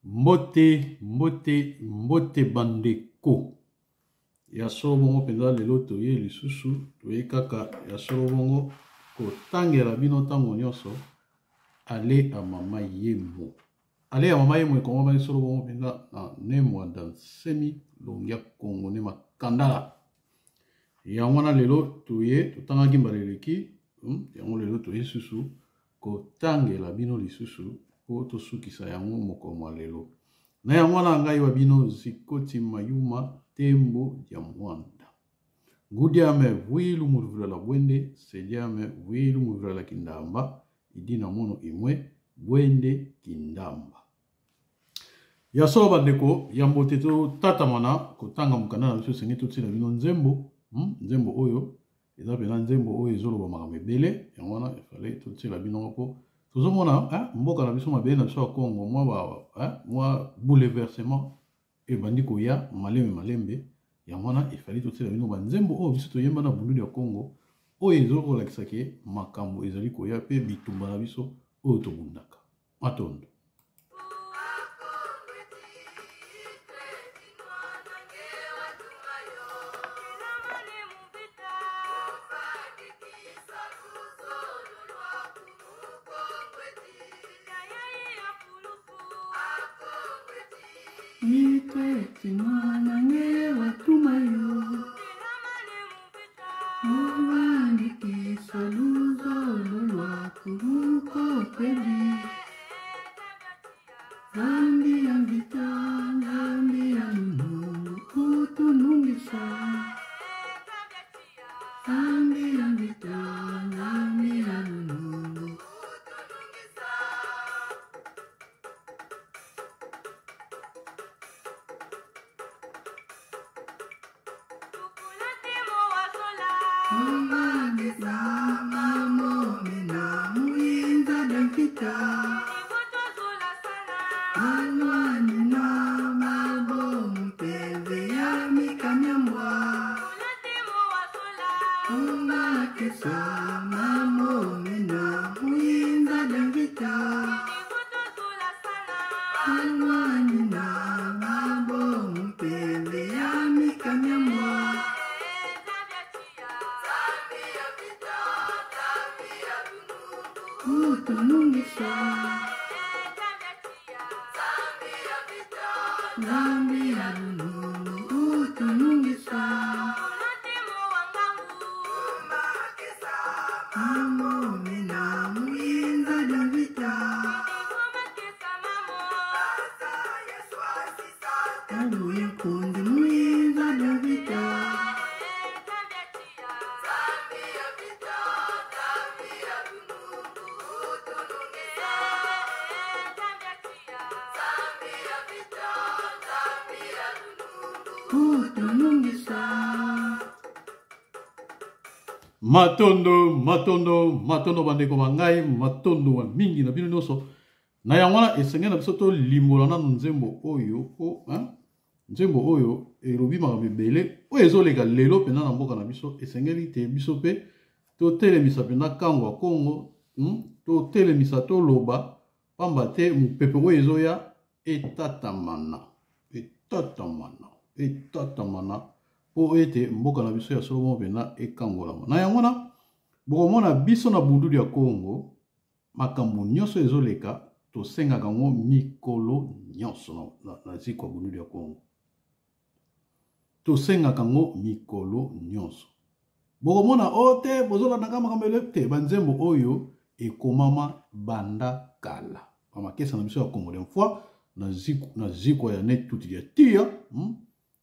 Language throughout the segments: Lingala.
Mbote, mbote, mbote bandeko. Ya solo bongo mpenza lelo toye lisusu, toye kaka ya solo bongo kotangela bino ntango nyonso ale ya mama Yemo. Ale ya mama Yemo ekomamaki solo bongo mpenza na Ne Muanda Nsemi Longia Kongo ne Makandala. Yango wana lelo toye, totangaki mbala eleki, yango lelo toye susu kotangela bino lisusu mpo tosukisa yango mokolo mwa lelo. Na yango wana ngai wa bino Zikoti Mayuma Tembo ya Mwanda. Ngudiame vuilu murvula la bwende, sediame vuilu murvula la kindamba, idina mono imwe bwende kindamba. Ya solo bandeko, yambo te totatamana kotanga mokanda na biso, esengeli totiela bino nzembo, nzembo oyo eza mpenza nzembo oyo ezoloba makambo ebele. Yango wana efale totiela bino yango mpo tozomona, hein, mboka na biso, mabele na biso ya Congo, mwa ba, hein, mwa bouleversement ebandi koya malembe malembe. Yango wana efali totiela bino banzembo oyo biso toyemba na Bundu ya Congo, oyo ezokolakisa ke makambo ezali koya mpe bitumba na biso oyo tobundaka. Matondo. Matondo, matondo, matondo bandeko ba ngai, matondo wa mingi na bino nyonso. Na yango wana esengeli na biso tolimbola nanu nzembo oyo po, hein? Nzembo oyo elobi makambo ebele oyo ezoleka lelo mpenza na mboka na biso. Esengeli te biso mpe totelemisa mpenza kango ya Kongo, Totelemisa, toloba, pamba te mopepe oyo ezoya etatamana, etatamana, etatamana mpo ete mboka na biso ya solo moko mpenza ekangolama. Na yango wana bokomona biso na Bundu ya Kongo, makambo nyonso ezoleka tosengaka yango mikolo nyonso na ziko ya Bundu ya Kongo. Tosengaka yango mikolo nyonso. Bokomona o oh, te bozolandaka makambo ele te, banzembo oyo ekomama banda kala. Bamakesa na biso ya Congo de fois na ziko, na ziko ya net tuti ya tia,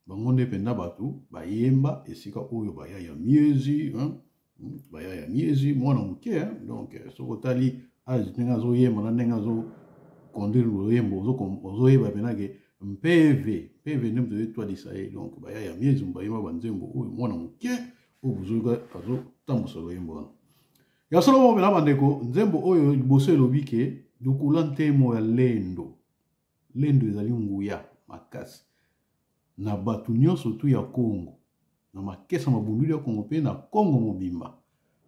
Bango nde mpenza bato bayemba esika oyo baya ya miezi, hein? Baya ya miezi mwana moke, hein? Donc soki otali age ndenge azoyemba na ndenge azo conduire loyembo, ozoyeba mpenza ke mpeve, mpeve nde moto etwalisa ye. Donc baya ya miezi bayemba banzembo oyo mwana moke oyo bozoyoka azotambusa loyembo wana. Ya solo moko mpenza bandeko, nzembo oyo liboso elobi ke lukula ntemo ya lendo. Lendo ezali nguya makasi na bato nyonso tu ya Kongo, na makesa mabunduli ya Kongo mpe na Kongo mobimba,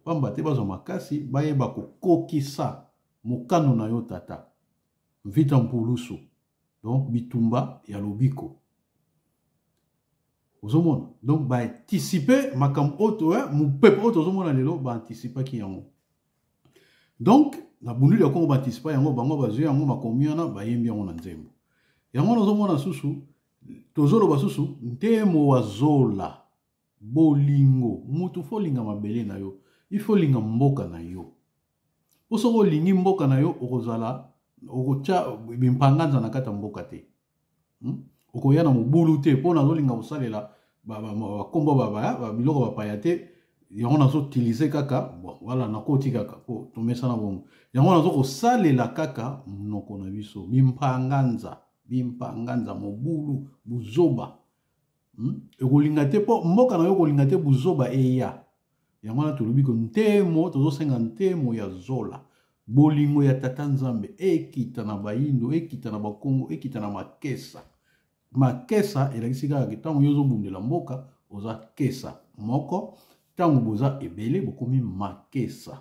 pamba te bazwa makasi bayeba kokokisa mokano na yo tata. Mvita Mpulusu. Donc bitumba ya lobiko. Ozomona donc baanticipe makambo oyo to eh, mopepe oyo tozomona lelo baanticipaki yango. Donc na bunduli ya Kongo baanticipa yango, bango bazwi yango makomi wana bayembi yango na nzembo. Yango wana ozomona susu tozoloba susu ntemo wa zola bolingo. Mutu fo olinga mabele na yo, il faut olinga mboka na yo. Po soki olingi mboka na yo okozala okotya bimpanganza na kati ya mboka te. Okoya na mobulu te mpo nazolinga kosalela bakombo biloko bapaya te, yango nazoutilize kaka bon voilà, nakoti kaka mpo tomesana bongo, yango nazo kosalela kaka monoko na biso bimpanganza, bimpanganza, mobulu, buzoba. Ekolinga te mpo mboka na yo kolinga te buzoba eya. Yango wana tolobi ko ntemo, tozosenga ntemo ya zola, bolingo ya tata Nzambe ekita na bayindo, ekita na bakongo, ekita na makesa. Makesa elakisi kaka ntango yo ozobundela mboka oza kesa moko, ntango boza ebele bokomi makesa.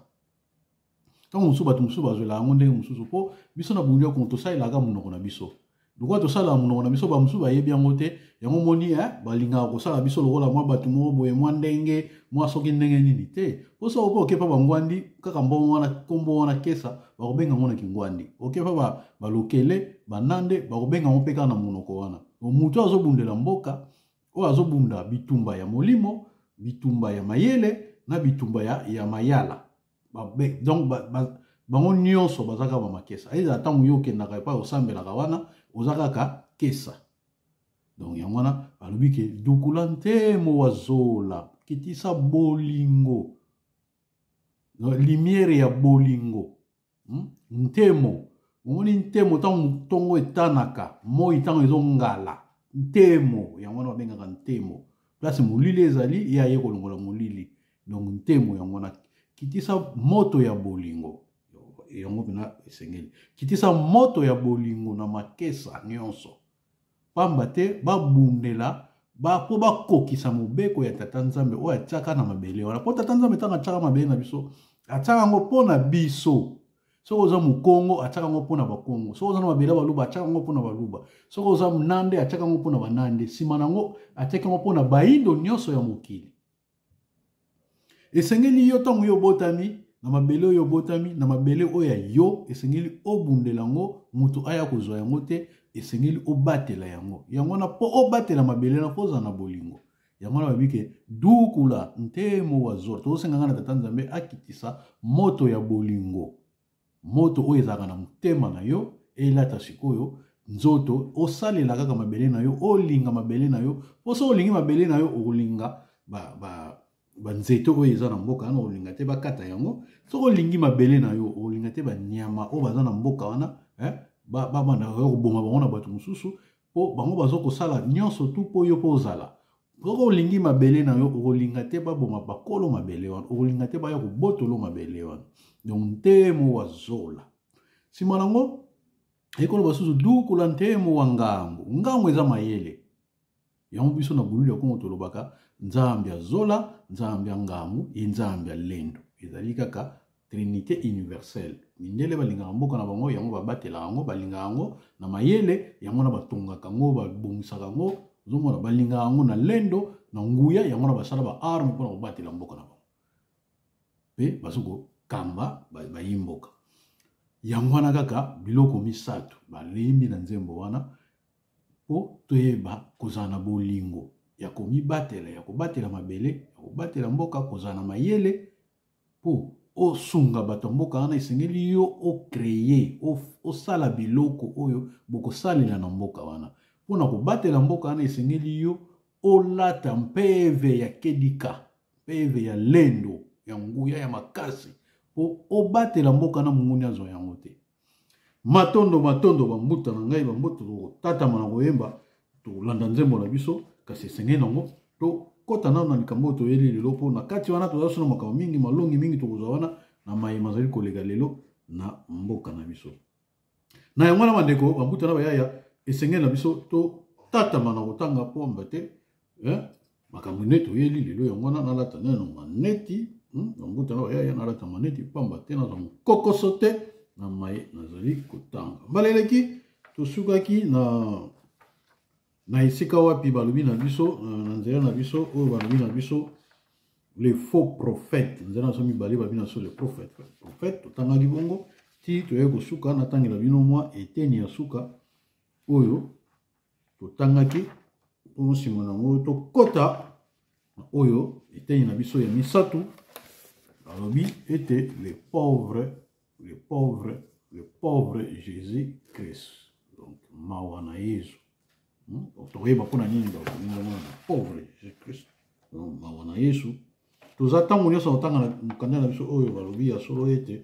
Ntango mosusu bato mosusu bazwela yango ndenge mosusu, mpo biso na bundu ya Kongo tosalelaka monoko na biso. Lokola tosalelaka monoko na biso, bamosusu bayebi yango te. Yango moni, balingaka kosala biso lokola mwa bato moko boye, mwa ndenge mwa soki ndenge nini te. Mpo soki ope okepa bangwandi kaka mbongo wana, nkombo wana kesa, bakobenga yango na kingwandi. Okepa balokele, banande, bakobenga yango mpe kaka na monoko wana. Moto azobundela mboka, oyo azobunda bitumba ya molimo, bitumba ya mayele na bitumba ya mayala. Donc bango nyonso baza kaka bamakesa. Ezala ntango yo okendaka epai osambelaka wana, oza kaka kesa. Donc yango wana balobi ke dukula ntemo wa zola, kitisa bolingo, lumière ya bolingo. Ntemo, omoni ntemo ntango ntongo etanaka, moi ntango ezongala, ntemo yango wana babengaka ntemo. Place molili ezali, ye aye kolongola molili. Donc ntemo yango wana, kitisa moto ya bolingo, yango mpena esengeli. Kitisa moto ya bolingo na makesa nyonso, pamba te babundela mpo bakokisa mobeko ya tata Nzambe oyo atiaka na mabele wana. Mpo tata Nzambe ntango atiaka mabele na biso, atiaka yango mpo na biso. Soki oza mokongo, atiaka yango mpo na bakongo. Soki oza na mabele ya baluba, atiaka yango mpo na baluba. Soki oza nande, atiaka yango mpo na banande. Nsima na yango atiaki yango mpo na bayindo nyonso ya mokili. Esengeli yo ntango yo obotami na mabele oyo obotami na mabele oyo ya yo, esengeli obundela yango, moto aya kozwa yango te, esengeli obatela yango. Yango wana mpo obatela mabele na kozala na bolingo. Yango wana babi ke dukula ntemo wa zor. Tozosenga nga na tata Nzambe akitisa moto ya bolingo, moto oyo ezalaka na motema na yo elata sikoyo nzoto, osalela kaka mabele na yo, olinga mabele na yo. Mpo soki olingi mabele na yo, okolinga banzete oyo eza na mboka wana, okolinga te bakata yango. Soki olingi mabele na yo, okolinga te banyama oyo baza na mboka wana, babanda koboma bango na bato mosusu, mpo bango bazo kosala nyonso tu mpo yo mpo ozala. Soki olingi mabele na yo, okolinga te baboma bakolo mabele wana, okolinga te baya kobotolo mabele wana. Donc ntemo wa zola. Nsima nango ekolo basusu dukula ntemo wa ngangu. Ngangu eza mayele. Yango biso na bululu ya Kongo tolobaka Nzambe ya zola, Nzambe ya ngangu, ye Nzambe ya lendo. Ezali kaka Trinité universelle. Mindele balingaka mboka na bango, yango babatelaka yango, balingaka yango na mayele, yango na batongaka yango, babongisaka yango, ozomona balingaka yango na lendo, na nguya, yango na basala ba arme mpona kobatela mboka na bango. Pe bazo kokamba bayi mboka. Yango wana kaka biloko misato balembi na nzembo wana po toyeba kozala na bolingo ya komibatela, ya kobatela mabele, ya kobatela mboka, kozala na mayele po osunga bato ya mboka wana. Esengeli yo ocreye, osala biloko oyo bokosalela na mboka wana. Mpona kobatela mboka wana, esengeli yo olata mpeve ya kedika, mpeve ya lendo, ya nguya, ya makasi, po obatela mboka na monguni azwa yango te. Matondo, matondo bambuta na ngai, bambuta tokotatama na koyemba, tolanda nzembo na biso, kasi esengeli nango tokɔta nano na likambo oyo toyeli lelo, mpo na kati wana toza so na makambo mingi, malongi mingi tokozwa wana na maye mazali koleka lelo na mboka na biso. Na yango wana bandeko, bambuta na bayaya, esengeli na biso totatama na kotanga mpo te makambo nde toyeli lelo. Yango wana nalata nano maneti, bambuta na bayaya, nalata maneti pamba te nazwa mokokoso te na maye nazali kotanga. Mbala eleki Tosukaki na esika wapi balobi na biso na nzela na biso oyo balobi na biso le faux prophète. Nzela na biso mibale balobi na biso le prophète. Prophète totangaki bongo ti toyei kosuka. Natangela bino mwa eteni ya suka oyo totangaki mpo nsima na yango tokɔta na oyo eteni na biso ya misato. Balobi ete le pauvre, le pauvre, le pauvre Jésus Christ. Donc mawa na Yesu. Tokoyeba mpona nini bakolinga wana le pauvre Jésus Christ. Donc mawa na Yesu. Toza ntango nyonso kotanga na mokanda na biso oyo balobi ya solo ete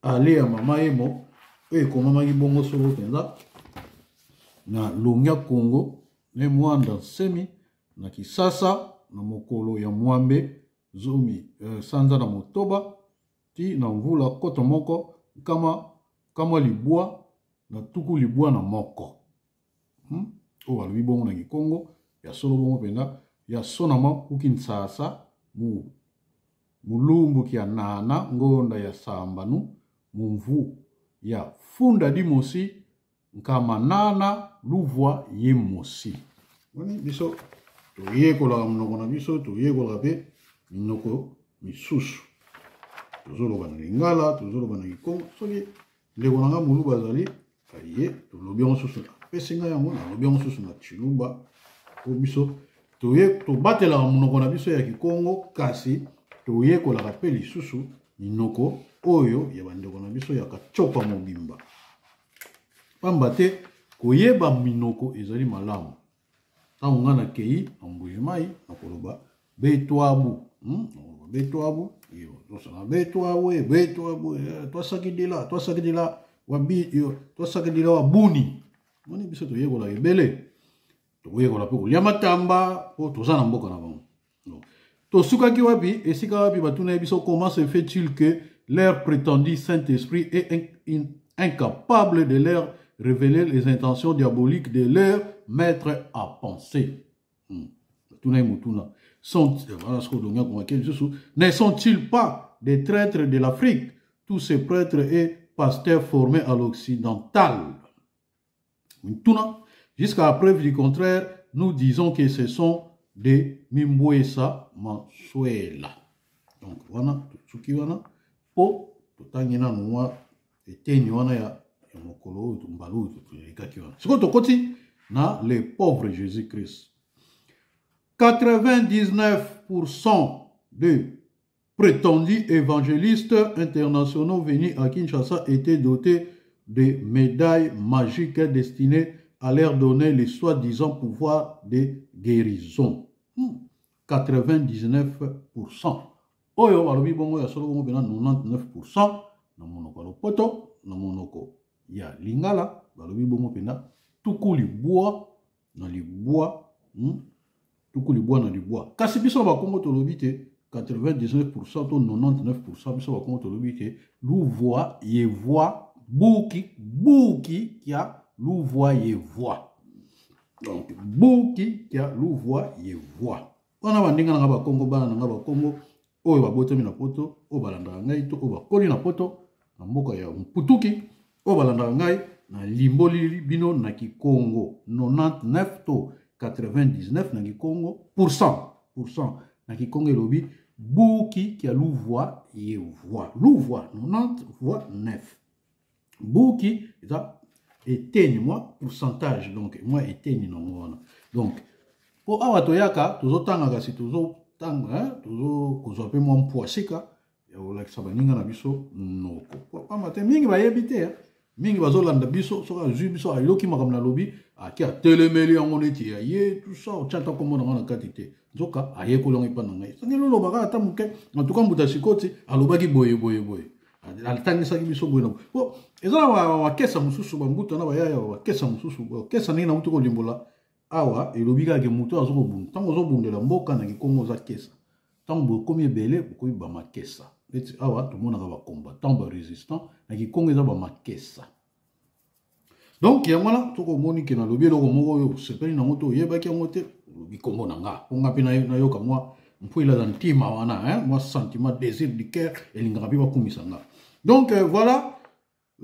ale ya mama Yemo, oyo ekomamaki bongo solo mpenza na Longya Congo ne Mwanda Nsemi na Kisasa na mokolo ya mwambe 10 sanza na motoba ti na mvula 1991. Oyo balobi bongo na Kikongo ya solo bongo mpenza ya sonama kuki nsasa mu mulumbu kia nana ngonda ya sambanu mumvu ya funda dimosi nkama nana luvwa ye mosi. Moni biso toyekolaka monoko na biso, toyekolaka mpe minoko misusu. Tozoloba na Lingala, tozoloba na Kikongo. Soki ndeko na nga Moluba azali aye, tolobi yango susu, apesi ngai yango, nalobi yango susu na Tshiluba. Po biso tobatelaka monoko na biso ya Kikongo, kasi toyekolaka mpe lisusu minoko oyo ya bandeko na biso ya Katiopa mobimba. Pamba te koyeba minoko ezali malamu. Ntango ngai nakei na Mbuji-Mayi, nakoloba betwabu, Nakoloba betwabu, tosala betwabu, betwabu, twasakidila, twasakidila wabi, yo, twasakidila wabuni. Moni biso toyekola ebele. Tokoyekola mpe kolia matamba po toza na mboka na bango. Donc, tosukaki wapi? Esika wapi batuna biso comment se fait-il que leur prétendu Saint-Esprit est incapable de leur révéler les intentions diaboliques de leur maître à penser. Batuna ye motuna. Sont, voilà ce que Donga Kongake lisusu, ne sont-ils pas des traîtres de l'Afrique, tous ces prêtres et pasteurs formés à l'occidental? Motuna, jusqu'à la preuve du contraire, nous disons que ce sont des Mimbwesa Mansuela. Donc, wana, tosuki wana, po, totangi nanu mwa eteni wana ya mokolo oyo, mbala oyo tolekaki wana. Sikoyo tokoti na le pauvre Jésus-Christ. 99% de prétendus évangélistes internationaux venus à Kinshasa étaient dotés de médailles magiques destinées à leur donner les soi-disant pouvoirs de guérison. 99%. Oyo balobi bongo ya solo bongo pena 99% na monoko ya lopoto, na monoko ya Lingala, balobi bongo pena tuku libwa na libwa, Tuku libwa na libwa. Kasi biso ba Kongo tolobi te 99% to 99%, biso ba Kongo tolobi te luvwa yevwa buki, buki kia luvwa yevwa. Donc buki kia luvwa yevwa. Wana bandinga na nga ba Kongo, bana na nga ba Kongo oyo babotami na poto, oyo balandaka ngai to oyo bakoli na poto na mboka ya Mputuki, oyo balandaka ngai na limboli bino na Kikongo 99 to 99 na Kikongo pourcent, pourcent na Kikongo elobi buki kia luvwa yevwa, luvwa 90 voix 9. Buki eza eteni mwa pourcentage, donc mwa eteni nango wana. Donc po awa toyaka tozotanga, kasi tozotanga, hein, tozokozwa mpe mwa mpwa sika ya kolakisa baninga na biso monoko. Po pamba te mingi bayebi te, hein. Mingi bazolanda biso, soki azwi biso ayoki makambo nalobi, ake atelemeli yango neti ya ye, tout ça, otya ata kombo na nga na kati te. Nzoka ayekoli yango epa na ngai. Sangeli oloba kaka ata moke, en tout cas mbuta Sikoti alobaki boye boye boye. Atangisaki biso boye na boye. Po eza na bakesa mosusu, bambuta na bayaya, bakesa mosusu, bakesa ndenge nauti kolimbola awa, elobi kaka ke moto azo kobunda. Ntango ozobundela mboka na Kikongo oza kesa. Ntango bokomi ebele, bokomi ba makesa. Neti awa tomonaka ba combattant, ba résistant, na Kikongo eza ba makesa. Donc yango wana tokomoni ke nalobi eloko moko oyo osepeli nango to oyebaki yango te, olobi kombo na nga. Mpo nga mpe nayoka mwa mpwila na ntima wana, hein, mwa sentiment désir du cœur elingaka mpe bakumisa nga. Donc voilà.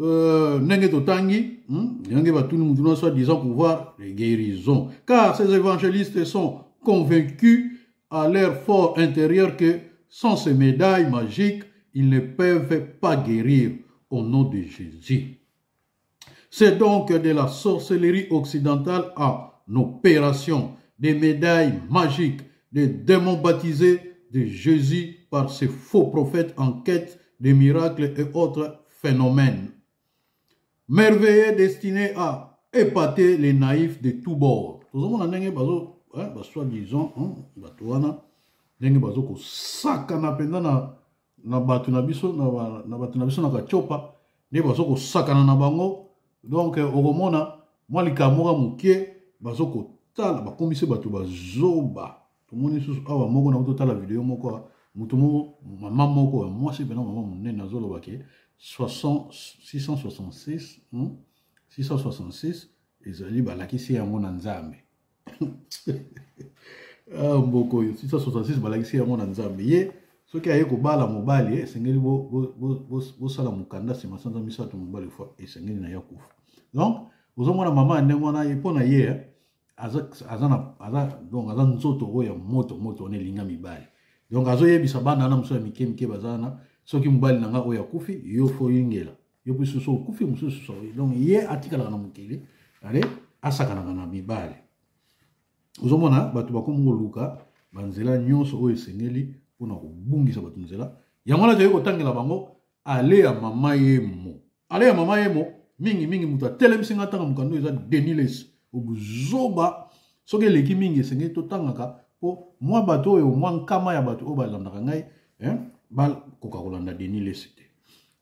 euh, ndenge totangi hmm, ndenge batuni mutu na soit disant pouvoir de guérison car ces évangélistes sont convaincus à leur fort intérieur que sans ces médailles magiques ils ne peuvent pas guérir au nom de Jésus. C'est donc de la sorcellerie occidentale à opération, des médailles magiques, des démons baptisés de Jésus par ces faux prophètes en quête de miracles et autres phénomènes. Merveilleux destiné à épater les naïfs de tous bords. tozomona ndenge bazo ba soi-disant bato wana ndenge bazo kosakana mpenza na, na bato na biso na, na bato na biso na katiopa nde bazo kosakana na bango donc okomona mwa likambo moko moke bazo kotala bakomisi bato bazoba tomoni lisusu awa moko na totala video moko moto moko mama moko ya mwasi mpena mama monene azoloba ke 666 666 ezali balakisi yango na nzambe ah, mboko oyo 666 balakisi yango na nzambe ye soki aye kobala mobali esengeli bosala mokanda nsima sanza misato mobali fo esengeli na ye akufa donc ozomona mama ya ndenge wana ye mpo na ye eh, aza, aza, na, aza, donc aza nzoto oyo ya moto moto wana elinga mibali donc azoyebisa bana wana mosusu ya mike mike baza wana soki mobali na nga oyo akufi yo fo yingela yo mpe susu okufi mosusu so donc ye atikalaka na mokili ale asakanaka na mibali ozomona bato bakomi koluka banzela nyonso oyo esengeli mpona kobungisa bato nzela yango wana toyei kotangela bango ale ya mama yemo ale ya mama yemo mingi mingi moto atelemisi nga ntanga mokanda oyo eza denis lesi obuzoba soki eleki mingi esengeli totangaka mpo mwa bato oyo mwa nkama ya bato oyo balandaka ngai bakoka kolanda denis lesi te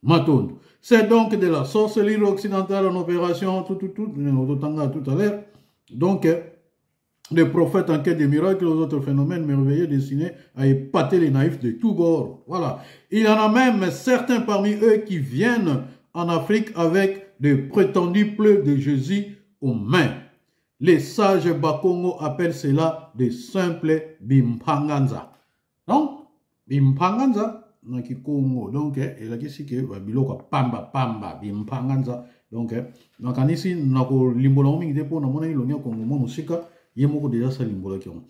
matondo c'est donc de la sorcellerie occidentale en opération tout tout tout totanga tout à l'heure donc Les prophètes en quête de miracles, aux autres phénomènes merveilleux destinés à épater les naïfs de tous bords. Voilà. Il y en a même certains parmi eux qui viennent en Afrique avec de prétendus pleurs de Jésus aux mains. Les sages Bakongo appellent cela de simples bimpanganza. Donc, bimpanganza na kikongo donc eh, elakisi ke babiloko ya pamba pamba bimpanganza donc eh, nakanisi nakolimbola yango mingi te mpo namonaki elongi ya kongo mwa mosika ye moko deja salimbolaki yango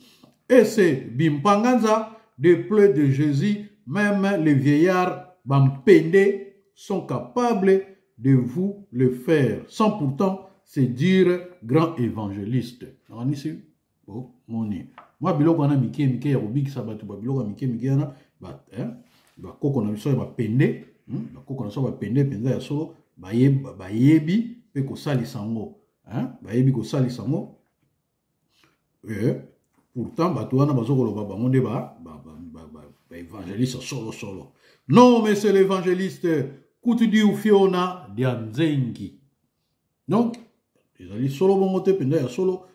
et c'est bimpanganza de pleu de jésus même les vieillards bampende sont capables de vous le faire sans pourtant se dire grand évangéliste nakanisi bomoni mwa biloko wana mike mike ya kobikisa bato babiloko ya mike mike wana bakoko na biso ya bapende bakoko na biso ya bapende mpenza ya solo bayebi mpe kosalisa yango bayebi kosalisa yango eh, pourtant bato wana bazo koloba bango nde baevangeliste solo solo non mais c'est l'évangéliste kutudi ufiona dia nzengi donc ezali solo bongo te mpenza ya solo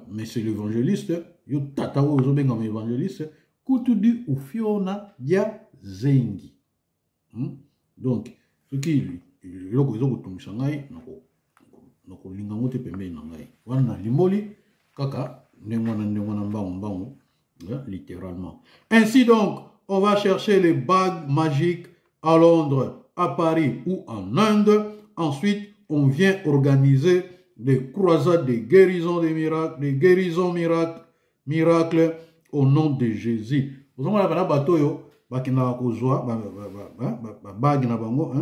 mais c'est l'évangéliste yo tata oyo ozobengama évangéliste kutu di ufiona dia zengi hmm? donc soki eloko eza kotungisa ngai nakolinga yango te pembeni na ngai wana nalimboli kaka ndenge wana ndenge wana mbangu mbangu littéralement ainsi donc on va chercher les bagues magiques à Londres à Paris ou en Inde ensuite on vient organiser des croisades de guérison des miracles des guérisons miracles miracles au nom de Jésus ozomona bana bato oyo bakendaka kozwa babage na bango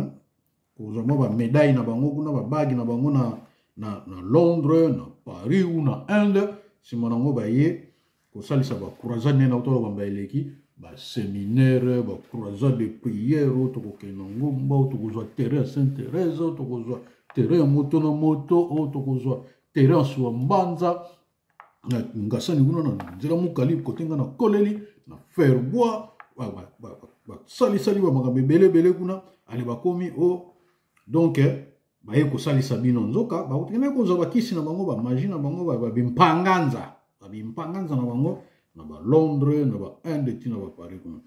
kozwa mwa bamedaille na bango kuna babage na bango na, na, na londres na paris ou na inde nsima nango baye kosalisa bacroisade nde nauta loba mba eleki baseminaire bacroisade de prière oyo tokokende na ngomba oyo tokozwa terrain ya sainte thérèse oyo tokozwa terrain ya moto na moto oyo tokozwa terrain ya suwa mbanza na ngasani kuna na nzela mokali kote nga na koleli na ferbois basalisali bamakambo ebele ebele kuna ale bakomi o oh, donc eh, baye kosalisa bino nzoka bakokende kozwa bakisi na bango bamagie na bango babimpanganza babimpanganza na bango na balondres na bainde ti na baparis kuna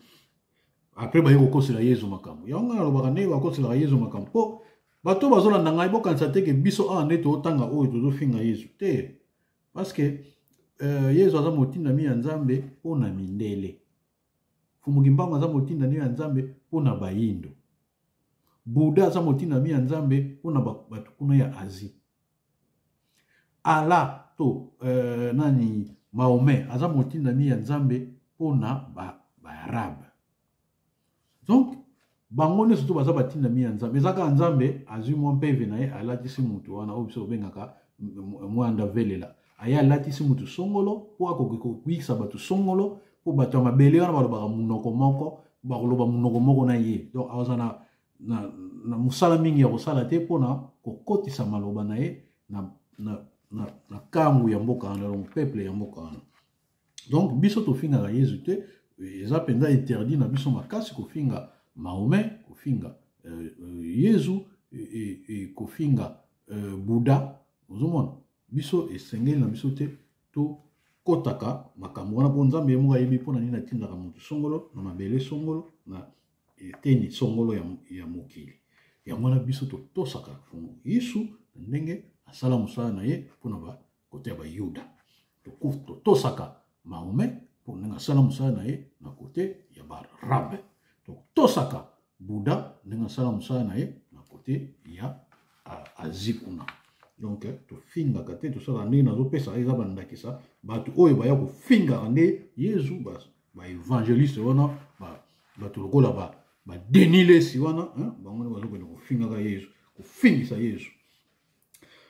apres baye kokosela yezu makambo yango ngai nalobaka ndenge bakoselaka yezu makambo mpo bato bazolanda ngai bokanisa te ke biso awa nde totanga oyo tozofinga yezu te parce que euh, yezu aza motindami ya nzambe mpo na mindele Mfumu Kimbangu aza motindami ya nzambe mpo na bayindo. Bouddha aza motindami ya Nzambe mpo na bato kuna ya Asie. Allah to nani Mahomet aza motindami ya Nzambe mpo na ba Arabe. Donc bango nyonso to baza batindami ya Nzambe. Eza kaka Nzambe azwi mwa mpeve na ye, alatisi motu wana oyo biso tobengaka mwanda velela, aye alatisi motu songolo mpo akoki koyikisa bato songolo, mpo bato ya mabele wana balobaka monoko moko, bakoloba monoko moko na ye. Donc aza na mosala mingi ya kosala te mpona kokotisa maloba na ye na kangu ya mboka wana, donc peuple ya mboka wana. Donc biso tofingaka Yesu te, eza mpenza interdit na biso makasi kofinga Mahomet, kofinga Yesu, kofinga Bouddha. Ozomona, biso esengeli na biso te tokɔtaka makambo wana, mpo Nzambe ye moko ayebi mpona nini atindaka motu songolo na mabele, songolo na eteni songolo ya mokili. Yango wana biso totosaka Mfumu Yesu na ndenge asala mosala na ye mpona bakote ya Bayuda, totosaka Mahomet mpo ndenge asala mosala na ye na kote ya Baarabe, totosaka Bouddha ndenge asala mosala na ye na kote ya Asie kuna. Donc tofingaka te, tosalaka ndenge nazopesa eza bandakisa. Bato oyo baya kofingaka nde Yesu, baévangéliste wana, bato lokola baDenis Lessie wana, bango nde bazokende kofingaka Yesu, kofingisa Yesu.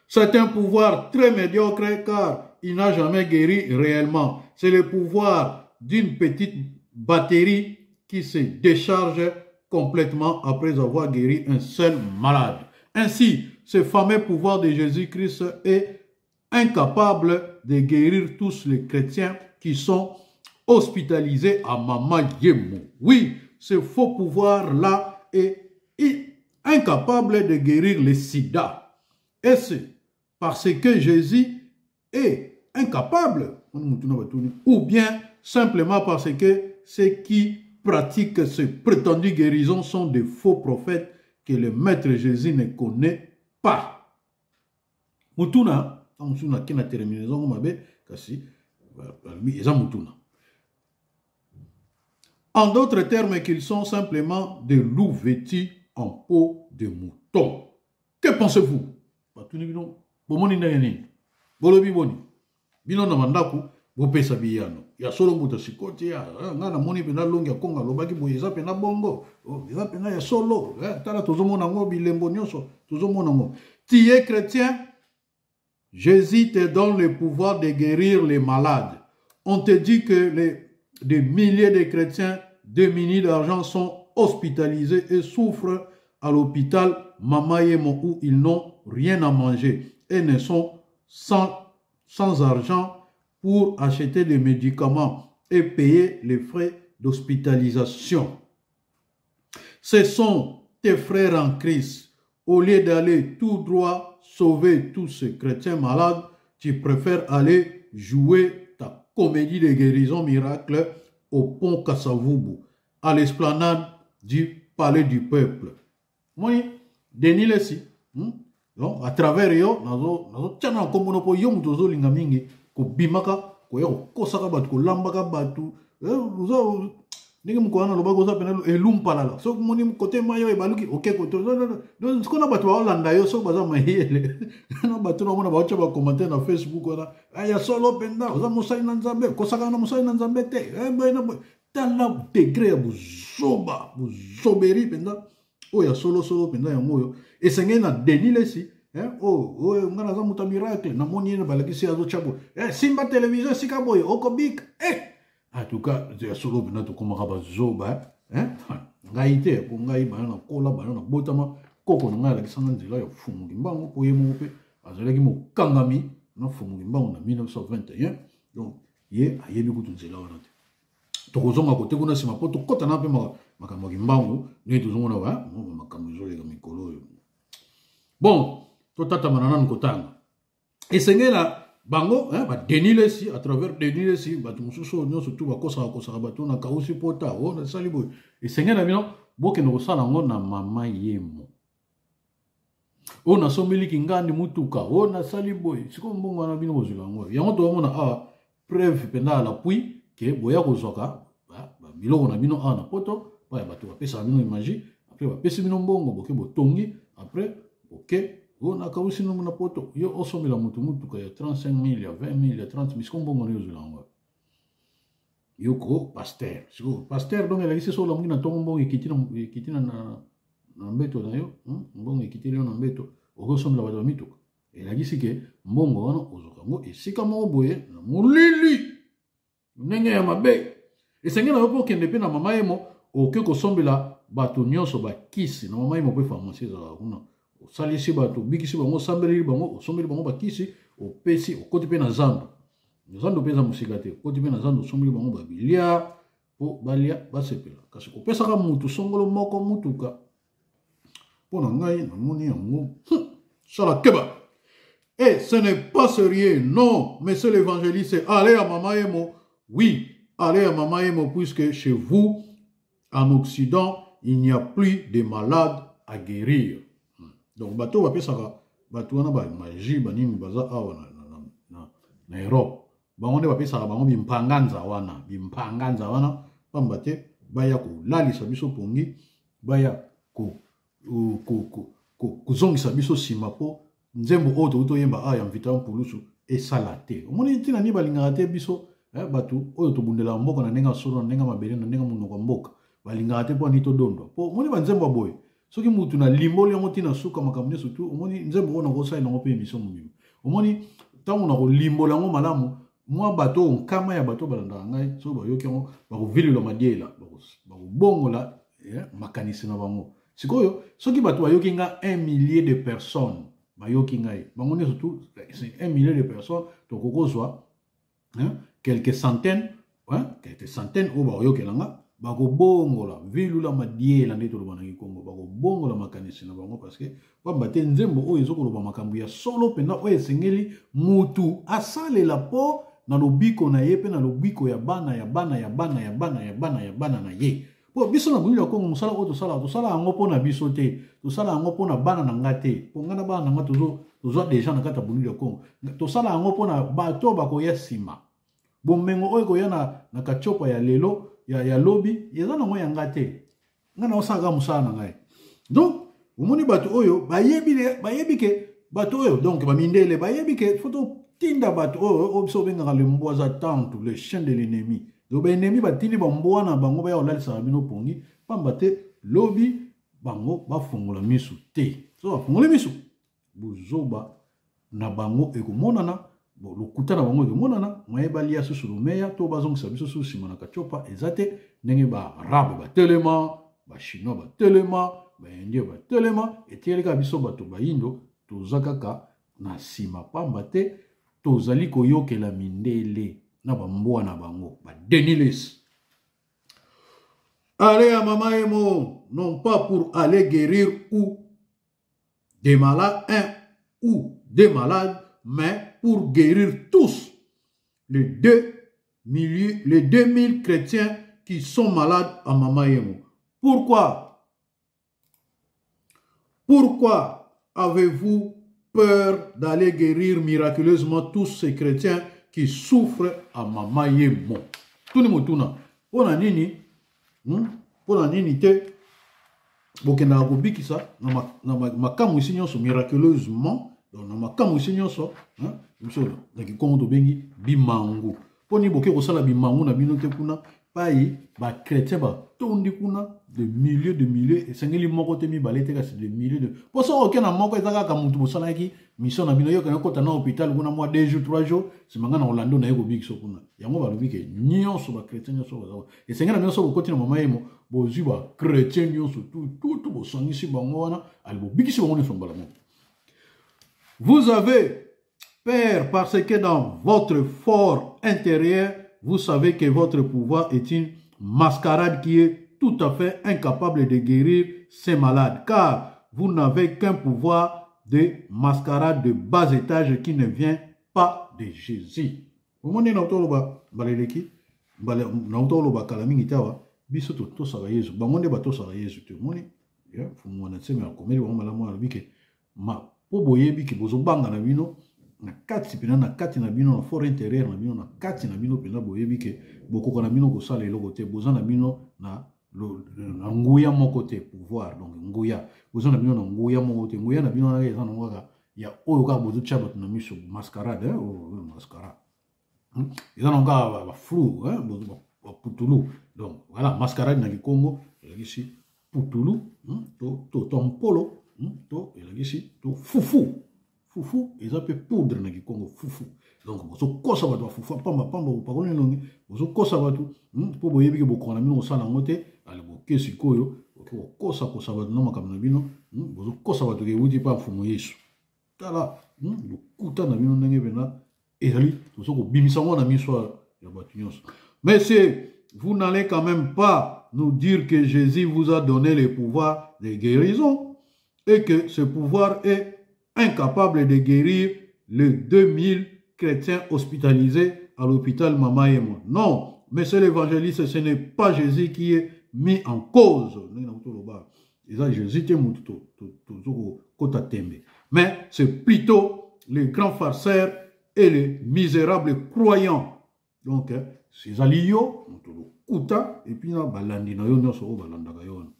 C'est un pouvoir très médiocre car il n'a jamais guéri réellement. C'est le pouvoir d'une petite batterie qui se décharge complètement après avoir guéri un seul malade. Ainsi, ce fameux pouvoir de Jésus-Christ est incapable de guérir tous les chrétiens qui sont hospitalisés à Mama Yemo. Oui, ce faux pouvoir-là est incapable de guérir le sida. Et c'est parce que Jésus est incapable, ou bien simplement parce que ceux qui pratiquent ces prétendues guérisons sont des faux prophètes que le Maître Jésus ne connaît pas. Mutuna, mutuna ki na terminaison mabe, kasi eza mutuna. En d'autres termes, qu'ils sont simplement des loups vêtus en peau de mouton. Que pensez-vous? Batuni bino, bomoni ndenge nini? Bolobi boni? Bino na bandako, bopesa biyano. Ya solo moto sikoti ya nga namoni mpenza longi ya Kongo alobaki boye, eza mpenza bongo, eza mpenza ya solo. Tala tozomona yango, bilembo nyonso tozomona yango. Tu es chrétien, Jésus te donne le pouvoir de guérir les malades. On te dit que des milliers de chrétiens démunis d'argent sont hospitalisés et souffrent à l'hôpital Mama Yemo où ils n'ont rien à manger et ne sont sans argent pour acheter des médicaments et payer les frais d'hospitalisation. Ce sont tes frères en Christ. Au lieu d'aller tout droit sauver tous ces chrétiens malades, tu préfères aller jouer ta comédie de guérison miracle au pont Kasavubu, à l'esplanade du Palais du Peuple. Moi, Denis Lessie, Donc, à travers yo, nazo tia na kombo no po yo moto ozolinga mingi kobimaka, koya kokosaka bato, kolambaka bato. Ndenge mokolo wana alobaki oza pena elumpalala. Soki omoni kote mai oyo ebaluki, oke kote. Donc, sikoyo na bato baolanda yo, soki baza mayele, na bato na mona baotya bacommentaire na Facebook wana, ya solo mpenza oza mosali na Nzambe, okosaka na mosali na Nzambe te. Boye na boye. Tala degré ya bozoba, bozoberi mpenza oyo ya solosolo mpenza yango oyo esengeli na Denis Lessie. Oyo, oyo nga naza moto ya miracle, namoni ye balakisi azotya boye, simba televizio esika boye okobika. En tout cas, ya solo mpenza tokomaka bazoba. Ngai te, po ngai baya na kola, baya na botama, koko na ngai alakisanga nzela ya Mfumu Kimbangu, po ye moko mpe azalaki mokangami na Mfumu Kimbangu na 1921. Donc ye ayebi kutu nzela wana te. Tokozonga kote kuna nsima mpo tokɔta na mpe makambo ya Kimbangu ndenge tozomona ba makambo ezoleka mikolo oyo. Bon, totatamana nanu kotanga. Esengela bango, baDenis Lessie, à travers Denis Lessie, bato mosusu oyo nyonso tu bakosaka kosaka bato na kausi pota oyo nasali boye, esengeli na bino bokende kosala yango na Mama Yemo. Oyo nasombeli kingandi mutuka, oyo nasali boye, sikoyo mbongo wana bino bozwela yango. Yango tozomona awa preuve mpenza à l'appui ke boya kozwaka biloko na bino awa na poto, baya bato bapesaka bino image. Après bapesi bino mbongo, boke botongi, après boke o nakawisi nongo na poto, yo osombela moto motuka ya 35 000, ya 20 000, ya 30 000, siko mbongo nayo ozwela yango yo ko pasteur. Siko pasteur donc elakisi so olamuki na ntongo, mbongo ekiti na, ekiti na, na, na mbeto na yo, Mbongo ekiteli yo na mbeto, okosombela bato ya mituka. Elakisi ke mbongo wana ozwaka yango esika moko boye na molili, ndenge ya mabe. Esengeli na yo mpo okende mpe na Mama Yemo, oke kosombela bato nyonso bakisi na Mama Yemo, mpe pharmacie ezalaka kuna. Osalisi bato, obikisi bango, osambeleli bango, osombeli bango bakisi, opesi, okoti mpe na zando. Zando mpe eza mosika te, okoti mpe na zando, osombeli bango babilia mpo balia, basepela. Kasi kopesaka mutu songolo moko mutuka, mpo na ngai namoni yango, sala keba. Et ce n'est pas sérieux, non, monsieur l'évangéliste, allez à Mama Yemo. Oui, allez à Mama Yemo, puisque chez vous, en Occident, il n'y a plus de malades à guérir. Donc, bato bapesaka bato wana ba magie, banini, baza awa na Europe. Bango nde bapesaka bango bimpanganza wana, bimpanganza wana, pamba te baya kolalisa biso pongi, baya kozongisa biso nsima, mpo nzembo oyo tokoki toyemba awa ya Mvita Mpulusu esala te. Omoni ntina nini balingaka te biso, bato oyo tobundelaka mboka na ndenge ya solo, na ndenge ya mabele, na ndenge ya monoko ya mboka, balingaka te mpo ani todondwa. Mpo omoni banzembo ya boye, soki mutu na limboli yango ntina suka makambo nyonso tu, omoni nzembo oyo nakosalela yango mpe émission mobimba. Omoni ntango nakolimbola yango malamu, mwa bato oyo, nkama ya bato balandaka ngai, soki bayoki yango bakovililwa madiela, bakobongola makanisi na bango. Sikoyo soki bato bayoki nga, 1 millier de personnes bayoki ngai, bango nyonso tu, 1 millier de personnes, tokokozwa quelques centaines, quelques centaines oyo bakoyokela nga, bakobongola vilula madiela, nde toloba na Kikongo, bakobongola makanisi na bango, parce que pamba te nzembo oyo ezokoloba makambo ya solo mpenza oyo esengeli mutu asalela mpo na lobiko na ye mpe na lobiko ya bana ya bana ya bana ya bana ya bana ya bana na ye. Mpo biso na Molili ya Kongo, mosala oyo tosala, tosala yango mpo na biso te, tosala yango mpo na bana na nga te, mpo nga na bana na nga tozwa deja na kati ya Molili ya Kongo. Tosala yango mpo na bato bakoya nsima. Bomengo oyo ekoya na katiopa ya lelo, ya lobi, eza nango ya nga te. Nga na osalaka mosala na ngai. Donc omoni bato oyo bayebi ke bato oyo, donc bamindele bayebi ke faut totinda bato oyo biso obengaka le mbwaza tantu, le chien de l'ennemi. Donc baennemi batindi bambwa na bango baya kolalisaka bino pongi, pamba te lobi bango bafongola misu te. So bafongoli misu, bozoba na bango ekomonana, lokuta na bango ekomonana, moye balia susu lomeya to bazongisa biso susu nsima na katiopa eza te. Ndenge baarabe batelema, bachinois batelema, baindien batelema, etikali kaka biso bato bayindo toza kaka na nsima, pamba te tozali koyokela mindele na bambwa na bango badeniles. Allez à Mama Yemo, non pas pour aller guérir ou des malades, un ou deux malades, mais pour guérir tous les deux milliers, les 2000 chrétiens qui sont malades à Mama Yemo. Pourquoi? Pourquoi avez-vous peur d'aller guérir miraculeusement tous ces chrétiens qui souffrent à Mama Yemo? Tuni motuna, pona nini? Pona nini te bokendaka kobikisa na makambo esi nyonso miraculeusement, donc na makambo esi nyonso, biso na Kikongo tobengi bimangu. Mpo nini boke kosala bimangu na bino te kuna pai bachrétien batondi kuna de milliers de milliers? Esengeli moko te, mibale te, kasi de milliers de, mpo soki oke na moko, eza kaka motu bosalaki mission na bino, yokende kota na hôpital kuna mwa 2 jours, 3 jours, nsima ngai na kolanda naye kobikisa kuna. Yango balobi ke nyonso bachrétien nyonso baza, esengeli na bino so bokoti na Mama Yemo, bozwi bachrétien nyonso tututu, bosangisi bango wana, ali bobikisi bango nyonso mbala moko. Vous avez peur parce que dans votre fort intérieur, vous savez que votre pouvoir est une mascarade qui est tout à fait incapable de guérir ces malades, car vous n'avez qu'un pouvoir de mascarade de bas étage qui ne vient pas de Jésus. Omoni na otoloba baleleki na otoloba kala mingi te awa, biso totosaka Yesu, bango nde batosaka Yesu te. Omoni Mfumu Wana Nsemi akomeli bango malamu, alobi ke mpo boyebi ke bozobanga na bino na kati mpena, na kati na bino, na fort intérieur na bino, na kati na bino mpenza, boyebi ke bokoka na bino kosala eloko te, boza na bino na Na nguya moko te, pouvoir, donc nguya boza na bino na nguya moko te. Nguya na bino wana eza nango kaka ya oyo kaka bozotya bato na miso, mascarade, eh? Oh, oh, mascara Eza nango kaka baflou, baputulu. Donc voilà, mascarade na kikongo elakisi putulu, to mpolo, to elakisi to fufu. Fufu eza mpe poudre na kikongo, fufu. Donc bozokosa bato, bafufu pamba pamba, bopakoli elongi, bozokosa bato mpo boyebi ke bokoka na bino kosala yango te. Ale boke sikoyo, boke kokosakosa bato na makambo na bino, bozokosa bato ke ewuti mpa Mfumu Yesu. Tala lokuta na bino ndenge mpenza ezali, tozo kobimisa yango na miso ya bato nyonso. Mais c'est vous n'allez quand même pas nous dire que Jésus vous a donné le pouvoir de guérison et que ce pouvoir est incapable de guérir les 2000 chrétiens hospitalisés à l'hôpital Mama Yemo. Non, monsieur l'évangéliste, ce n'est pas Jésus qui est mis en cause. Eza Jésus te mutu tozo kokota tembe, mais c'est plutôt les grands farceurs et les misérables croyants. Donc ezali yo moto lokuta et puis na balandi na yo nyonso oyo balandaka yo wana.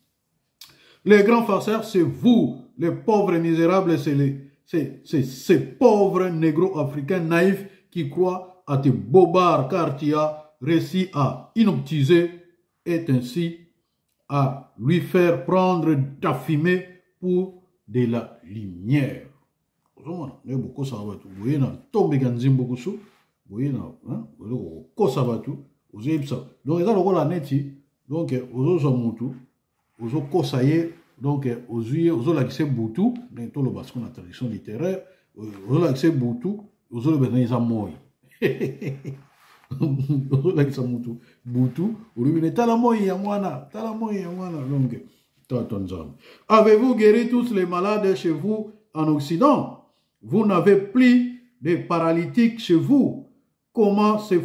Les grands farceurs, c'est vous, les pauvres misérables, c'est les c'est ces pauvres négro-africains naïfs qui croient à tes bobards car tu as réussi à hypnotiser et ainsi à lui faire prendre ta fumée pour de la lumière. Ozomona ndenge bokosaka bato boye na ntombeka nzimbo kusu boye na boye kokosa bato, ozoyebisa. Donc eza lokola neti, donc ozozwa motu, ozokosa ye, donc ozwi ye, ozolakisa ye butu, ndenge toloba siko na traduction littéraire, ozolakisa ye butu, ozoloba eza eza moi. Ozolakisa motu butu, olobi ne tala moi yango wana, tala moi yango wana. Donc tata Nzambe, avez-vous guéri tous les malades chez vous en Occident? Vous n'avez plus de paralytiques chez vous? Comment se,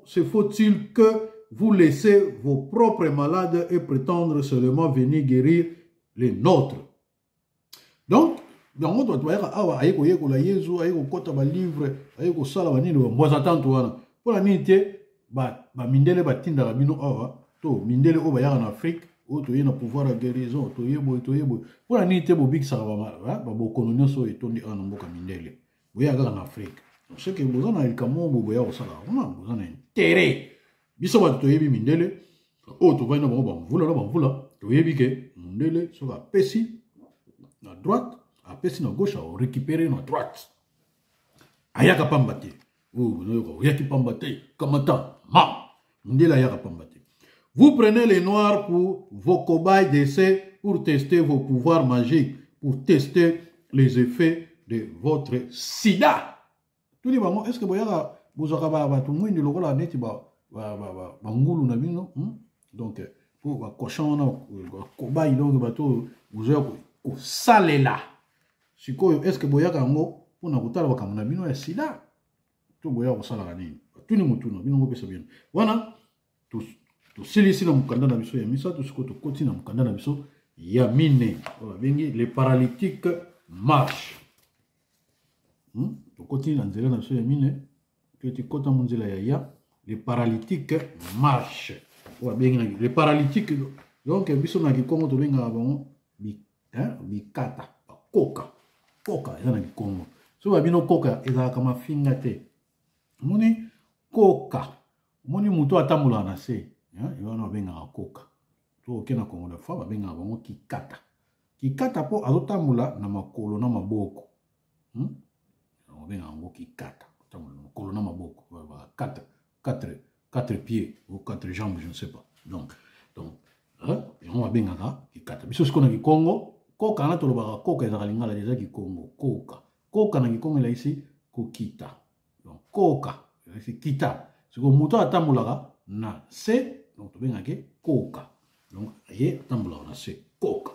se faut-il que vous laissez vos propres malades et prétendre seulement venir guérir les nôtres? Donc yango bato bayaka awa, aye koyekola Yezu, aye kokɔta balivre, aye kosala banini, bambwaza tanto wana. Mpona nini te bamindele batindaka bino awa, to mindele oyo bayaka na Afrique, oyo toye na pouvoir ya guérison, toye boye, toye boye, mpona nini te bobikisaka babokono nyonso oyo etondi awa na mboka mindele? Boyaka kaka na Afrique, soki boza na likambo oyo boya kosala kuna, boza na intérêt. Biso bato toyebi mindele oyo tovandi na bango bamvula na bamvula, toyebi ke mondele soki apesi na droite, apesi na gauche, aorécupere na droite. Ayaka pamba te. Oyo oyoka oyaki pamba te, kamata ma mondele ayaka pamba te. Vous prenez les Noirs pour vos cobayes d'essai, pour tester vos pouvoirs magiques, pour tester les effets de votre sida. Tuni bango, est ce que boyaka, bozwaka bato mwindu lokola neti bangulu na bino, Donc po bacochon wana, bacobaye, donc bato oyo bozoya kosalela sikoyo, est ce que boyaka yango mpona kotala makambo na bino ya sida, to boyaka kosalaka nini? Batuni motuna bino, ngopesa bino wana. Tosilisi na mokanda na biso ya misato, sikoyo tokoti na mokanda na biso ya mine oyo babengi "Les paralytiques marche". Tokoti na nzela na biso ya mine, toyeti kota mo nzela ya ya "Les paralytiques marche", oyo babengi na les paralytiques. Donc biso na kikongo tobengaka bango bikata, bakoka. Koka eza na kikongo, so babino koka ezalaka mafinga te. Omoni koka, omoni moto atambolaka na se, wana babengaka koka. To oke na Kongo, fois babengaka bango kikata. Kikata mpo azotambola na makolo na maboko, Babengaka yango kikata, atambola na makolo na maboko, quatre, quatre, quatre pieds ou quatre jambes, je ne sais pas. Donc yango babengaka kikata. Biso sikoyo na kikongo, koka wana tolobaka koka, ezalaka lingala, eza kikongo. Koka, koka na kikongo elakisi kokita. Donc koka elakisi kita. Sikoyo moto atambolaka na se, donc tobengaka koka. Donc ye atambolaka na se, koka.